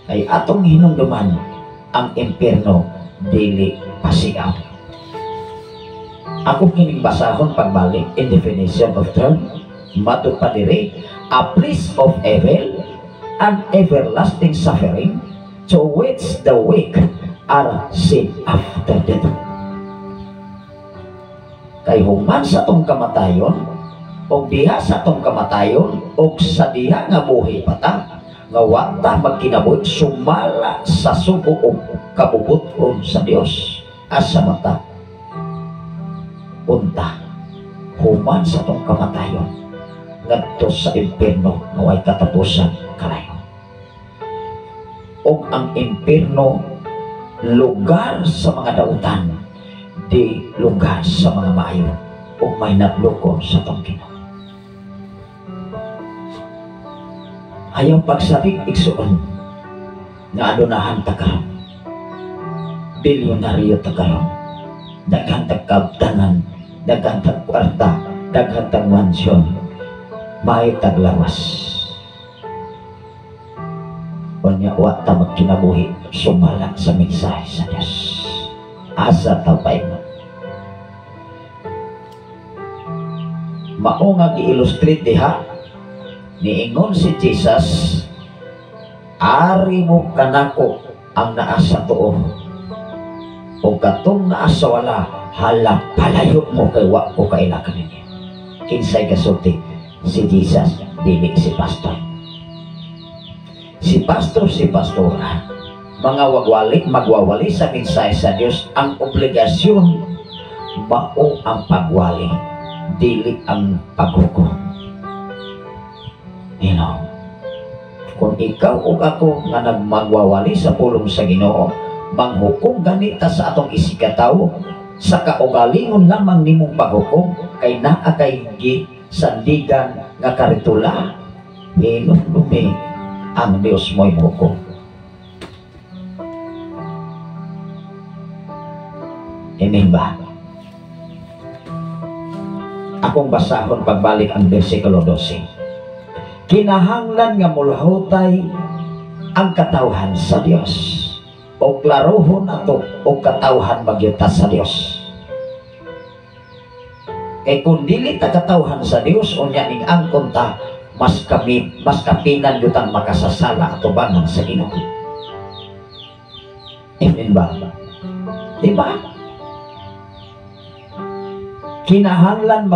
Speaker 6: Ay atong hinumduman ang impierno dili pasiaw. Ako kining basahon pagbalik in definition of term, matud pa diri, a place of evil and everlasting suffering to which the weak are sent after death. Kay human sa atong kamatayon Og diha sa atong kamatayon og sa diha nga buhi pa ta, nga wa ta magkinabuhi sumala sa sugo og kabubut-on sa Dios, asa man ta punta human sa atong kamatayon? Ngadto sa impierno nga way katapusan, kalayo. Og ang impierno, lugar sa mga dautan, di lugar sa mga maayo ug may natlukon sa atong Ginoo. Ayaw pagsalig, igsuon, nga adunahan ta karon, bilyonaryo ta karon, daghan tag kabtanan, daghan tag kwarta, daghan tag mansyon, may taglawas. Unya wa ta magkinabuhi sumala sa mensahe sa Dios. Asa ta paingon? Mao nga gi-illustrate diha, niingon si Jesus, ari mo kanako ang naa sa tuo, o katong naa sa wala, hala palayo mo kay wa ko kaila kaninyo. Kinsay kasulti? Si Jesus, dili si pastor. Si pastor, si pastora, mga wagwali, magwawali sa mensahe sa Dios, ang obligasyon mao ang pagwali, dili ang paghukom. You know, kung ikaw o ako nga nagmagwawali sa pulong sa Ginoo, manghukom ganita sa atong isikatawo, sa kaugalingon lamang nimong paghukom, kay naa kay gisandigan nga karitula, hinumdumi ang Dios mo'y hukom. Amen ba? Akong basahon pagbalik ang versikulo 12. Kinahanglan nga mulahutay ang katawhan sa Dios, o klarohon ato o katawhan magyuta sa Dios. Kay kung dili ta katawhan sa Dios, unya ning angkon ta, mas kapinan yutang makasasala atubangan sa Ginoo. Amen ba? Diba? Kinahanglan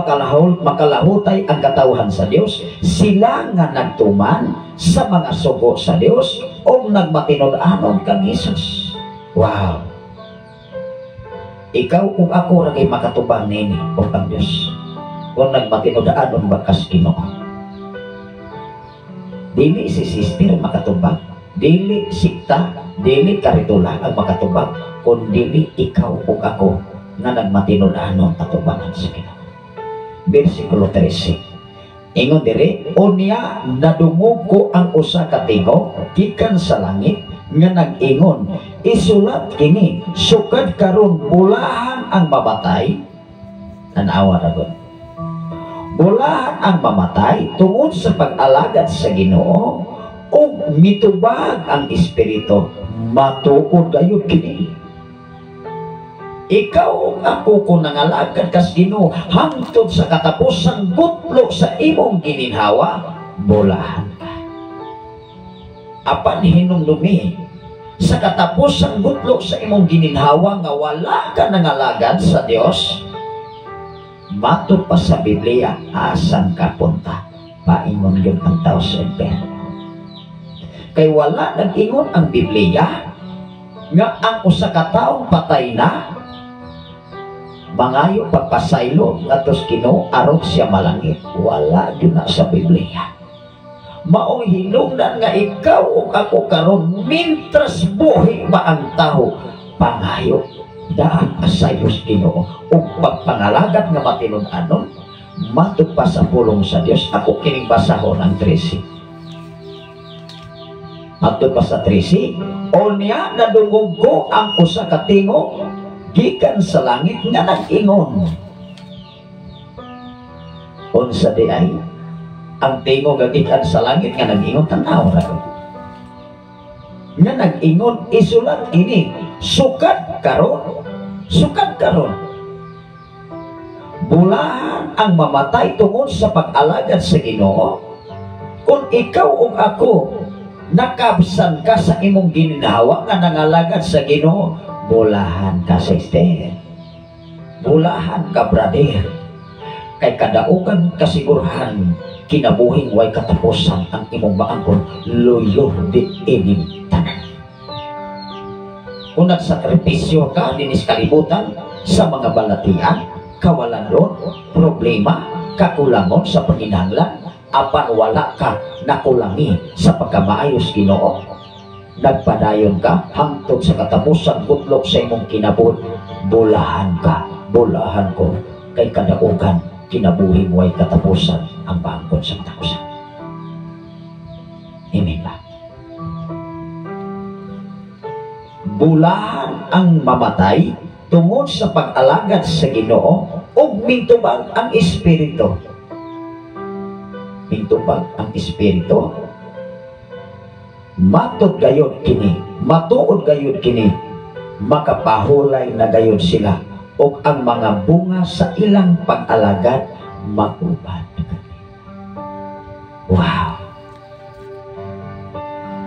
Speaker 6: makalahutay ang katawhan sa Dios, sila nga nagtuman sa mga sugo sa Dios o nagmatinud-anon kang Hesus. Wow! Ikaw ug ako ra kay makatubang nini o kang Dios kung nagmatinud-anon ba kas Ginoo. Dili si sister makatubang, dili sikta, dili karitula ang makatubang, kun dili ikaw ug ako nga nagmatinud-anon atubangan sa Ginoo. Versikulo 13. Ingon diri, unya nadungog ko ang usa ka tingog gikan sa langit nga nag-ingon, isulat kini, sukad karon bulahan ang mamatay. Tan-awa ra gud. Bulahan ang mamatay tungod sa pag-alagad sa Ginoo ug mitubag ang espiritu, matuod gayud kini. Ikaw ug ako kung nangalagad kas Ginoo hangtod sa katapusang gutlo sa imong gininhawa, bulahan ka. Apan hinumdumi, sa katapusang gutlo sa imong gininhawa nga wala ka nangalagad sa Dios, matud pa sa Biblia, asan ka punta? Paingon yun ang tao sa impyerno. Kay wala nag-ingon ang Biblia nga ang usa ka taong patay na mangayo pagpasaylo ngadto Ginoo aron siya malangit. Wala gyud na sa Biblia. Maong hinungdan nga ikaw ug ako karon mintras buhi pa ang tawo, pangayo daan pasaylo sa Ginoo ug pagpangalagat nga matinud-anon matud pa sa pulong sa Dios. Ako kining basahon ang 13. Matud pa sa 13, unya nadungog ko ang usa ka tingog gikan sa langit nga nag-ingon. Unsa di ay ang tingog nga gikan sa langit nga nag-ingon? Tan-aw ra ko. Nga nag-ingon, isulat kini, sukad karon, sukad karon, bulahan ang mamatay tungod sa pag-alagad sa Ginoo. Kung ikaw ug ako nakabsan ka sa imong gininhawa nga nangalagad sa Ginoo, bulahan ka, sister, bulahan ka, brother. Kay kadaugan kasigurhan kinabuhing way katapusan ang imong maangkon luyo di ining tanan. Kung nagsakripisyo ka dinis kalibutan sa mga balatian, kawalan, problema, kakulangon sa panginahanglan, apan wala ka nakulangi sa pagkamaayos Ginoo, nagpadayon ka hangtod sa katapusan butlok sa imong kinabuhi, bulahan ka, bulahan ko, kay kadaugan kinabuhi mo ay katapusan ang paangkon sa katapusan. Amen ba? Bulahan ang mamatay tungod sa pag-alagad sa Ginoo ug mintubag ang espiritu. Mintubag ang espiritu. Matod gayod kini, matuod gayod kini, makapahulay na gayod sila ug ang mga bunga sa ilang pag-alagad maguban. Wow!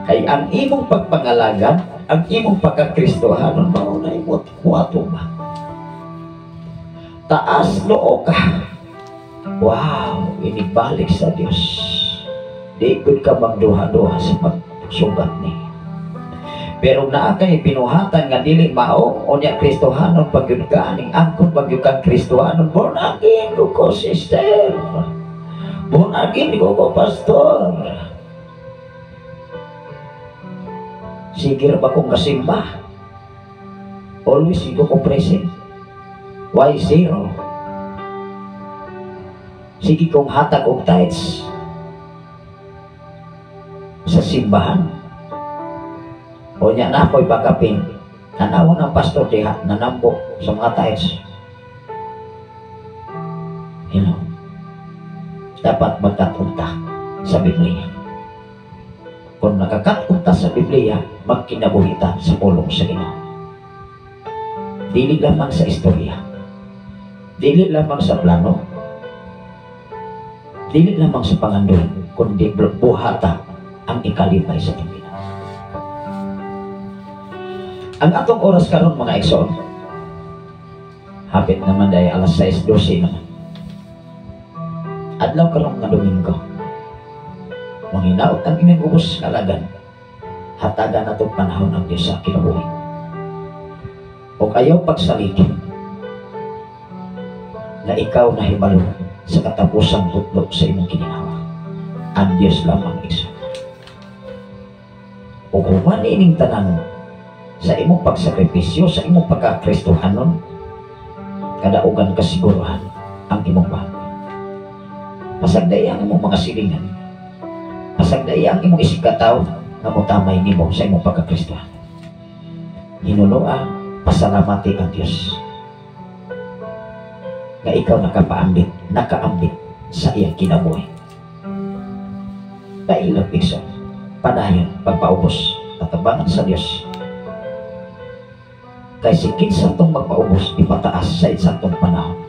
Speaker 6: Kay ang imong pagpangalagad, ang imong pagkakristohanon, maunay mo ba? Taas noo ka. Wow! Inibalik sa Dios. Di gud ka magduha-duha sa pagsugat ni. Pero naa kay binuhatan nga dili mao, unya Kristohanon pagyud ka aning angkon pagyud kang Kristohanon, born again ko ko sister, born again ko ko pastor. Sige ra ba kong kasimba? Always ko ko present. Why zero? Sige kong hatag og tithes sa simbahan. O niya na ako'y bagapin. Nanawa ng pastor diha, nanambo sa mga tithes. You know, dapat magkatunta sa Biblia. Kung nakakatunta sa Biblia, magkinabuhita sa pulong sa Ginoo. Dili lamang sa istorya. Dili lamang sa plano. Dili lamang sa pangandoy, kundi buhata ang ikalipay sa Panginoon. Ang atong oras karon mga igsoon, hapit naman dahil alas 6:12 naman. Adlaw karon nga Domingo. Manghinaot ang inyong ubos kalagan. Hatagan natong panahon ang Diyos sa kinabuhi. O ayaw pagsaliki na ikaw nahibalo sa katapusang butlok sa imong kiningawa. Ang Diyos lamang igsoon. O human ining tanan sa imong pagsakripisyo, sa imong pagkakristohanon, kadaugan kasiguruhan ang imong bago. Pasagdaya ang imong mga silingan. Pasagdaya ang imong isigkataw nga motamay nimo sa imong pagkakristohan. Hinunoa, pasalamati ang Dios nga ikaw nakapaambit, nakaambit sa iyang kinabuhi. Kailog igsoon, padayon pagpaubos, katabangan sa Dios. Kay si kinsa tong magpaubos, ipataas sa isaktong panahon.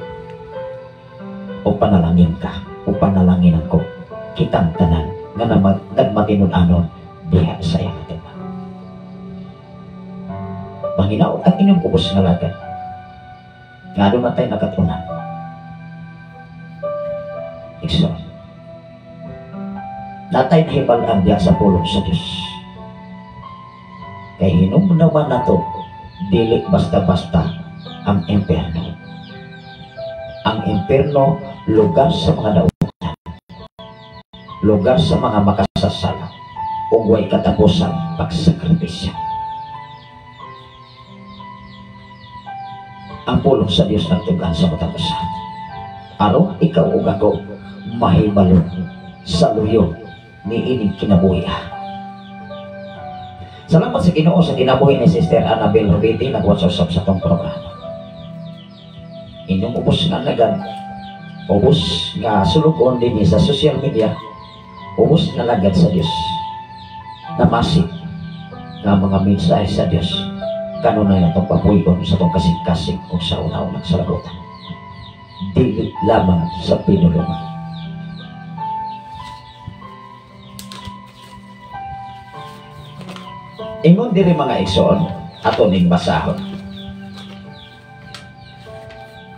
Speaker 6: O panalangin ka, o panalangin ako, kitang tanan nga nagmatinud-anon diha sa iyang atubang. Panginoon ang inyong ubos nga lagad. Nga doon tayo nakatunan. Igsoon, natay nahibal-an diha sa pulong sa Diyos. Kay hinumduman nato, dili basta-basta ang impyerno. Ang impyerno, lugar sa mga dautan, lugar sa mga makasasala, ug way katapusan pagsakripisyo. Ang pulong sa Dios nagtugan sa matag usa. Aron ikaw ug ako mahibalo sa luyo niining kinabuhi. Salamat sa Ginoo sa kinabuhi ni Sister Annabel Rubiti nagwatch-usap sa tong programa. Inyong ubos nga alagad, ubos nga sulukon dinhi sa social media, ubos nga alagad sa Dios. Namasi nga mga mensahe sa Dios kanunay atong papuy-on sa tong kasing-kasing o sa una-unang salabutan. Dili lamang sa pinulungan. Ingon diri mga igsoon, ato ning basahon.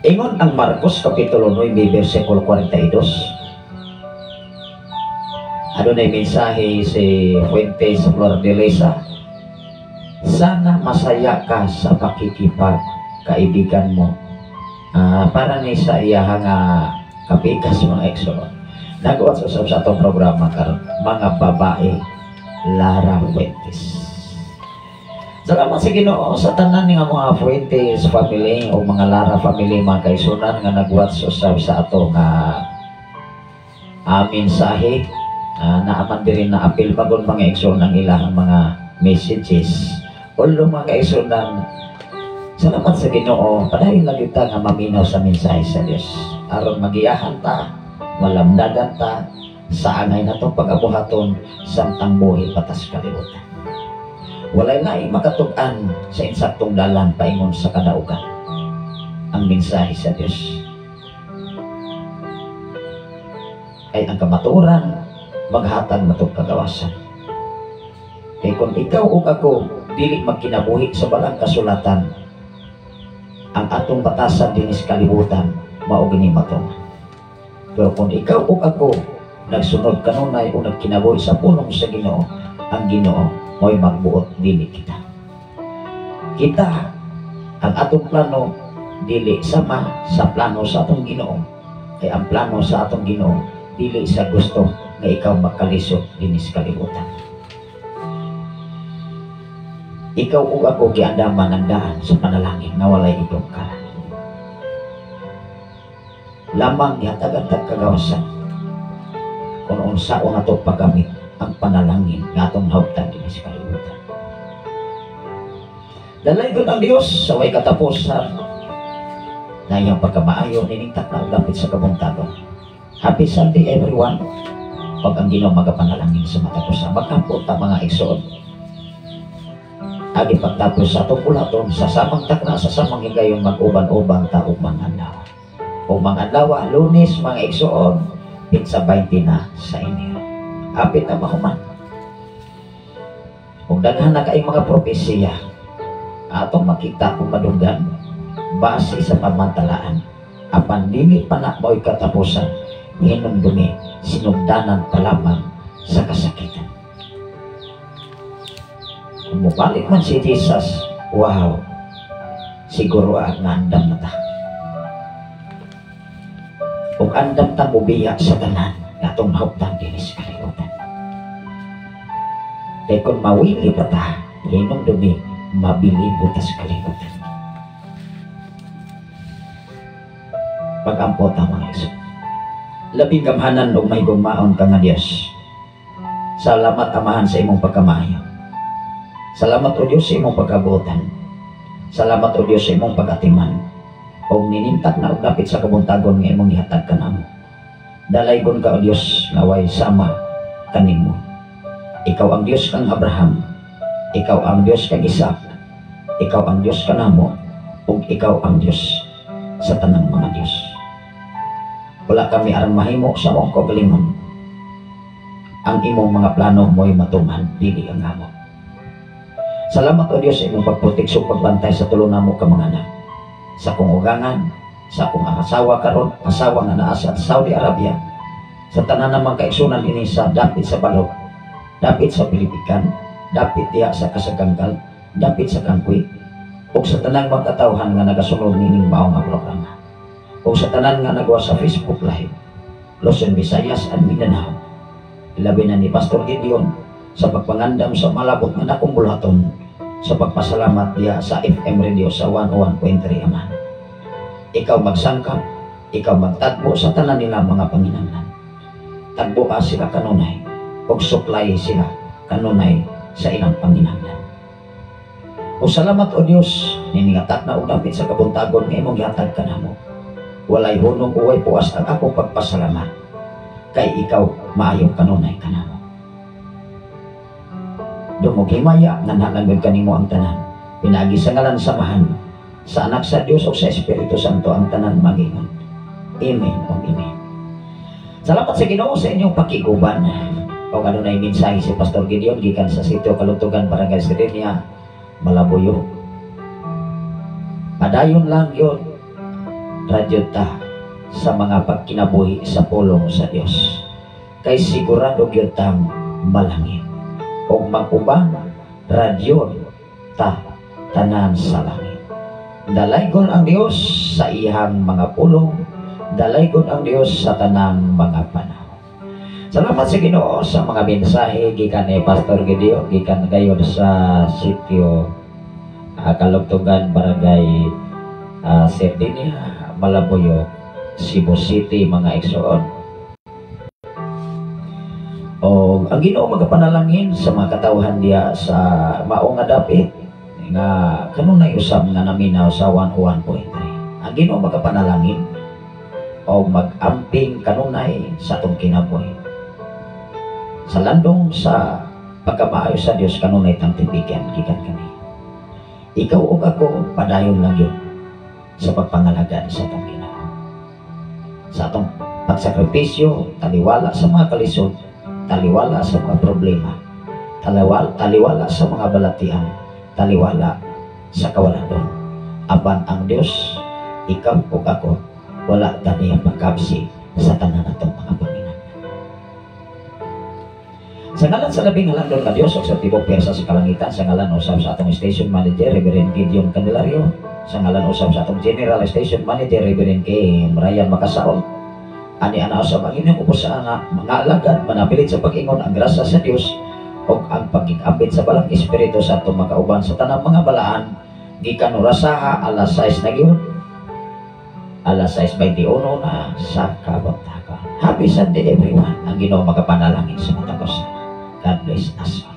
Speaker 6: Ingon ang Marcos Kapitulo 9, versikulo 42. Adunay mensahe si Fuentes Flor de Lisa. Sana masaya ka sa pakikipag kaibigan mo. Para ni sa iya nga kapikas, mga igsoon. Nag-watch usab sa atong programa karon, mga babae Lara Fuentes. Salamat sa Ginoo sa tanan nga mga Fuentes family o mga Lara family, mga kaigsuonan nga nag-watch usab sa ato nga mensahe. Naaman diri na apil bagon, mga igsoon, ang ilang mga messages. Although, mga kaigsuonan, salamat sa Ginoo, padayon lang kita nga maminaw sa mensahe sa Dios aron magiyahan ta, malamdagan ta sa angay natong pagabuhaton samtang buhi pa ta sa kalibutan. Walay laing makatug-an sa insaktong dalan paingon sa kadaugan. Ang mensahe sa Dios ay ang kamatuoran maghatag natong kagawasan. Kay kung ikaw ug ako dili magkinabuhi sa balang kasulatan, ang atong batasan dinhi sa kalibutan mao gini matuman. Pero kung ikaw ug ako nagsunod kanunay o nagkinabuhi sa pulong sa Ginoo, ang Ginoo mo'y magbuot, dili kita. Kita, ang atong plano dili sama sa plano sa atong Ginoo. Kay ang plano sa atong Ginoo dili sa gusto nga ikaw makalisod dinhi sa kalibutan. Ikaw ug ako giandaman ang daan sa panalangin nga walay idungkalan. Lamang gihatagan tag kagawasan kung unsaon nato paggamit ang panalangin nga atong nahuptan dinhi sa kalibutan. Dalaygon ang Dios sa way katapusan na iyang pagkamaayo nining takna dapit sa kabuntagon. Happy Sunday, everyone. Pag ang Ginoo magapanalangin sa matag usa, magkampo ta, mga igsoon. Agi pagtapos sa atong bulaton sa samang takna, sa samang higayon, mag-uban-uban ta ug mga adlaw. O mga adlaw, Lunes, mga igsoon, pitsa 20 na sa inyo. Apit na mahuman. Kung daghan na kayong mga propesiya, atong makita kung madunggan, base sa pamantalaan, apan dili pa na mao'y katapusan, hinumdumi, sinugdanan pa lamang sa kasakitan. Kung mubalik man si Jesus, wow, siguro ang andam na ta. Kung andam ta mubiya sa tanan, atong mahuptan dinhi sa kalibutan. Kay kung mawili pa ta, hinumdumi, mabilibo ta sa kalibutan. Pag-ampo ta, mga igsoon. Labing gamhanan ug mahigugmaon ka nga Dios. Salamat, Amahan, sa imong pagkamaayo. Salamat, O Dios, sa imong pagkabuotan. Salamat, O Dios, sa imong pag-atiman. Og ninintak na og dapit sa kabuntagon nga imong gihatag kanamo. Dalaygon ka, O Dios, nga way sama kanimo. Ikaw ang Dios kang Abraham, ikaw ang Dios kang Isaac, ikaw ang Dios kanamo, ug ikaw ang Dios sa tanang mga Dios. Wala kami aron mahimo sa among kaugalingon. Ang imong mga plano mo'y matuman, dili ang amo. Salamat, O Dios, sa imong pagproteksyon, pagbantay sa tulo namo ka mga anak. Sa akong ugangan, sa akong asawa karon, asawa nga naa sa Saudi Arabia, sa tanan namang kaigsunan dinhi sa dapit sa Balog, dapit sa Pilipikan, dapit diha sa Kasaganggal, dapit sa Kangkwi, ug sa tanang mga katawhan nga nagasunod nining mao nga programa. Ug sa tanan nga nagawa sa Facebook Live, Luzon, Visayas and Mindanao. Labi na ni Pastor Gideon sa pagpangandam sa malabot nga nakong bulaton sa pagpasalamat diha sa FM Radio sa 101.3, Ama. Ikaw magsangkap, ikaw magtagbo sa tanan nila mga panginahanglan. Tagbo sila kanunay, ug supply sila kanunay sa ilang panginahanglan. O salamat, O Dios, niningatak na og dapit sa kabuntagon nga imong gihatag kanamo. Walay hunong uway puas ang akong pagpasalamat kay ikaw maayo kanunay kanamo. Dungog himaya nga nalangod kanimo ang tanan. Pinaagi sa ngalan sa Amahan, sa Anak sa Dios ug sa Espiritu Santo ang tanan magingon. Amen o amen. Salamat sa Ginoo sa inyong pakiguban. O adunay mensahe si Pastor Gideon gikan sa sitio Kaluntugan, Barangay Sirenia, Malabuyo. Padayon lang yun. Radyo ta sa mga pagkinabuhi sa pulong sa Dios. Kay sigurado gyud tang malangit. Og mag-uban, radyo ta tanan sa langit. Dalaygon ang Dios sa iyang mga pulong, dalaygon ang Dios sa tanang mga panahon. Salamat sa Ginoo sa mga mensahe gikan ni Pastor Gideon, gikan gayon sa sitio Kalugtungan, Barangay Sardinia, Malabuyoc, Cebu City, mga igsoon. O ang Ginoo magapanalangin sa mga katawhan diya sa mao nga dapit nga kanunay usab nga naminaw sa 101.3. Ang Ginoo magapanalangin o mag-amping kanunay sa atong kinabuhi. Sa landong sa pagkamaayo sa Dios, kanunay tang tipikan gikan kani. Ikaw ug ako, padayon lang yun sa pagpangalagad sa atong Ginoo. Sa atong pagsakripisyo, taliwala sa mga kalisod, taliwala sa mga problema, taliwala sa mga balatian, taliwala sa kawaladon. Apan ang Dios, ikaw ug ako, wala taniya pagkabsi sa tanan atong mga panginahanglan. Sa ngalan sa labing halandon nga Dios ug sa tibok pwersa sa kalangitan, sa ngalan usab sa atong station manager, Reverend Gideon Candelario, sa ngalan usab sa atong general station manager, Reverend K. Ryan Macasaol, ani ana usab ang inyong ubos sa nga mga alagad, manapilit sa pag-ingon: ang grasya sa Dios ug ang pagkikambit sa Balaang Espiritu sa atong makauban sa tanang mga balaan gikan orasaha alas 6 na gyud, alas 6:21 na sa kabuntagon. Happy Sunday, everyone. Ang Ginoo makapanalangin sa matag usa. God bless us all.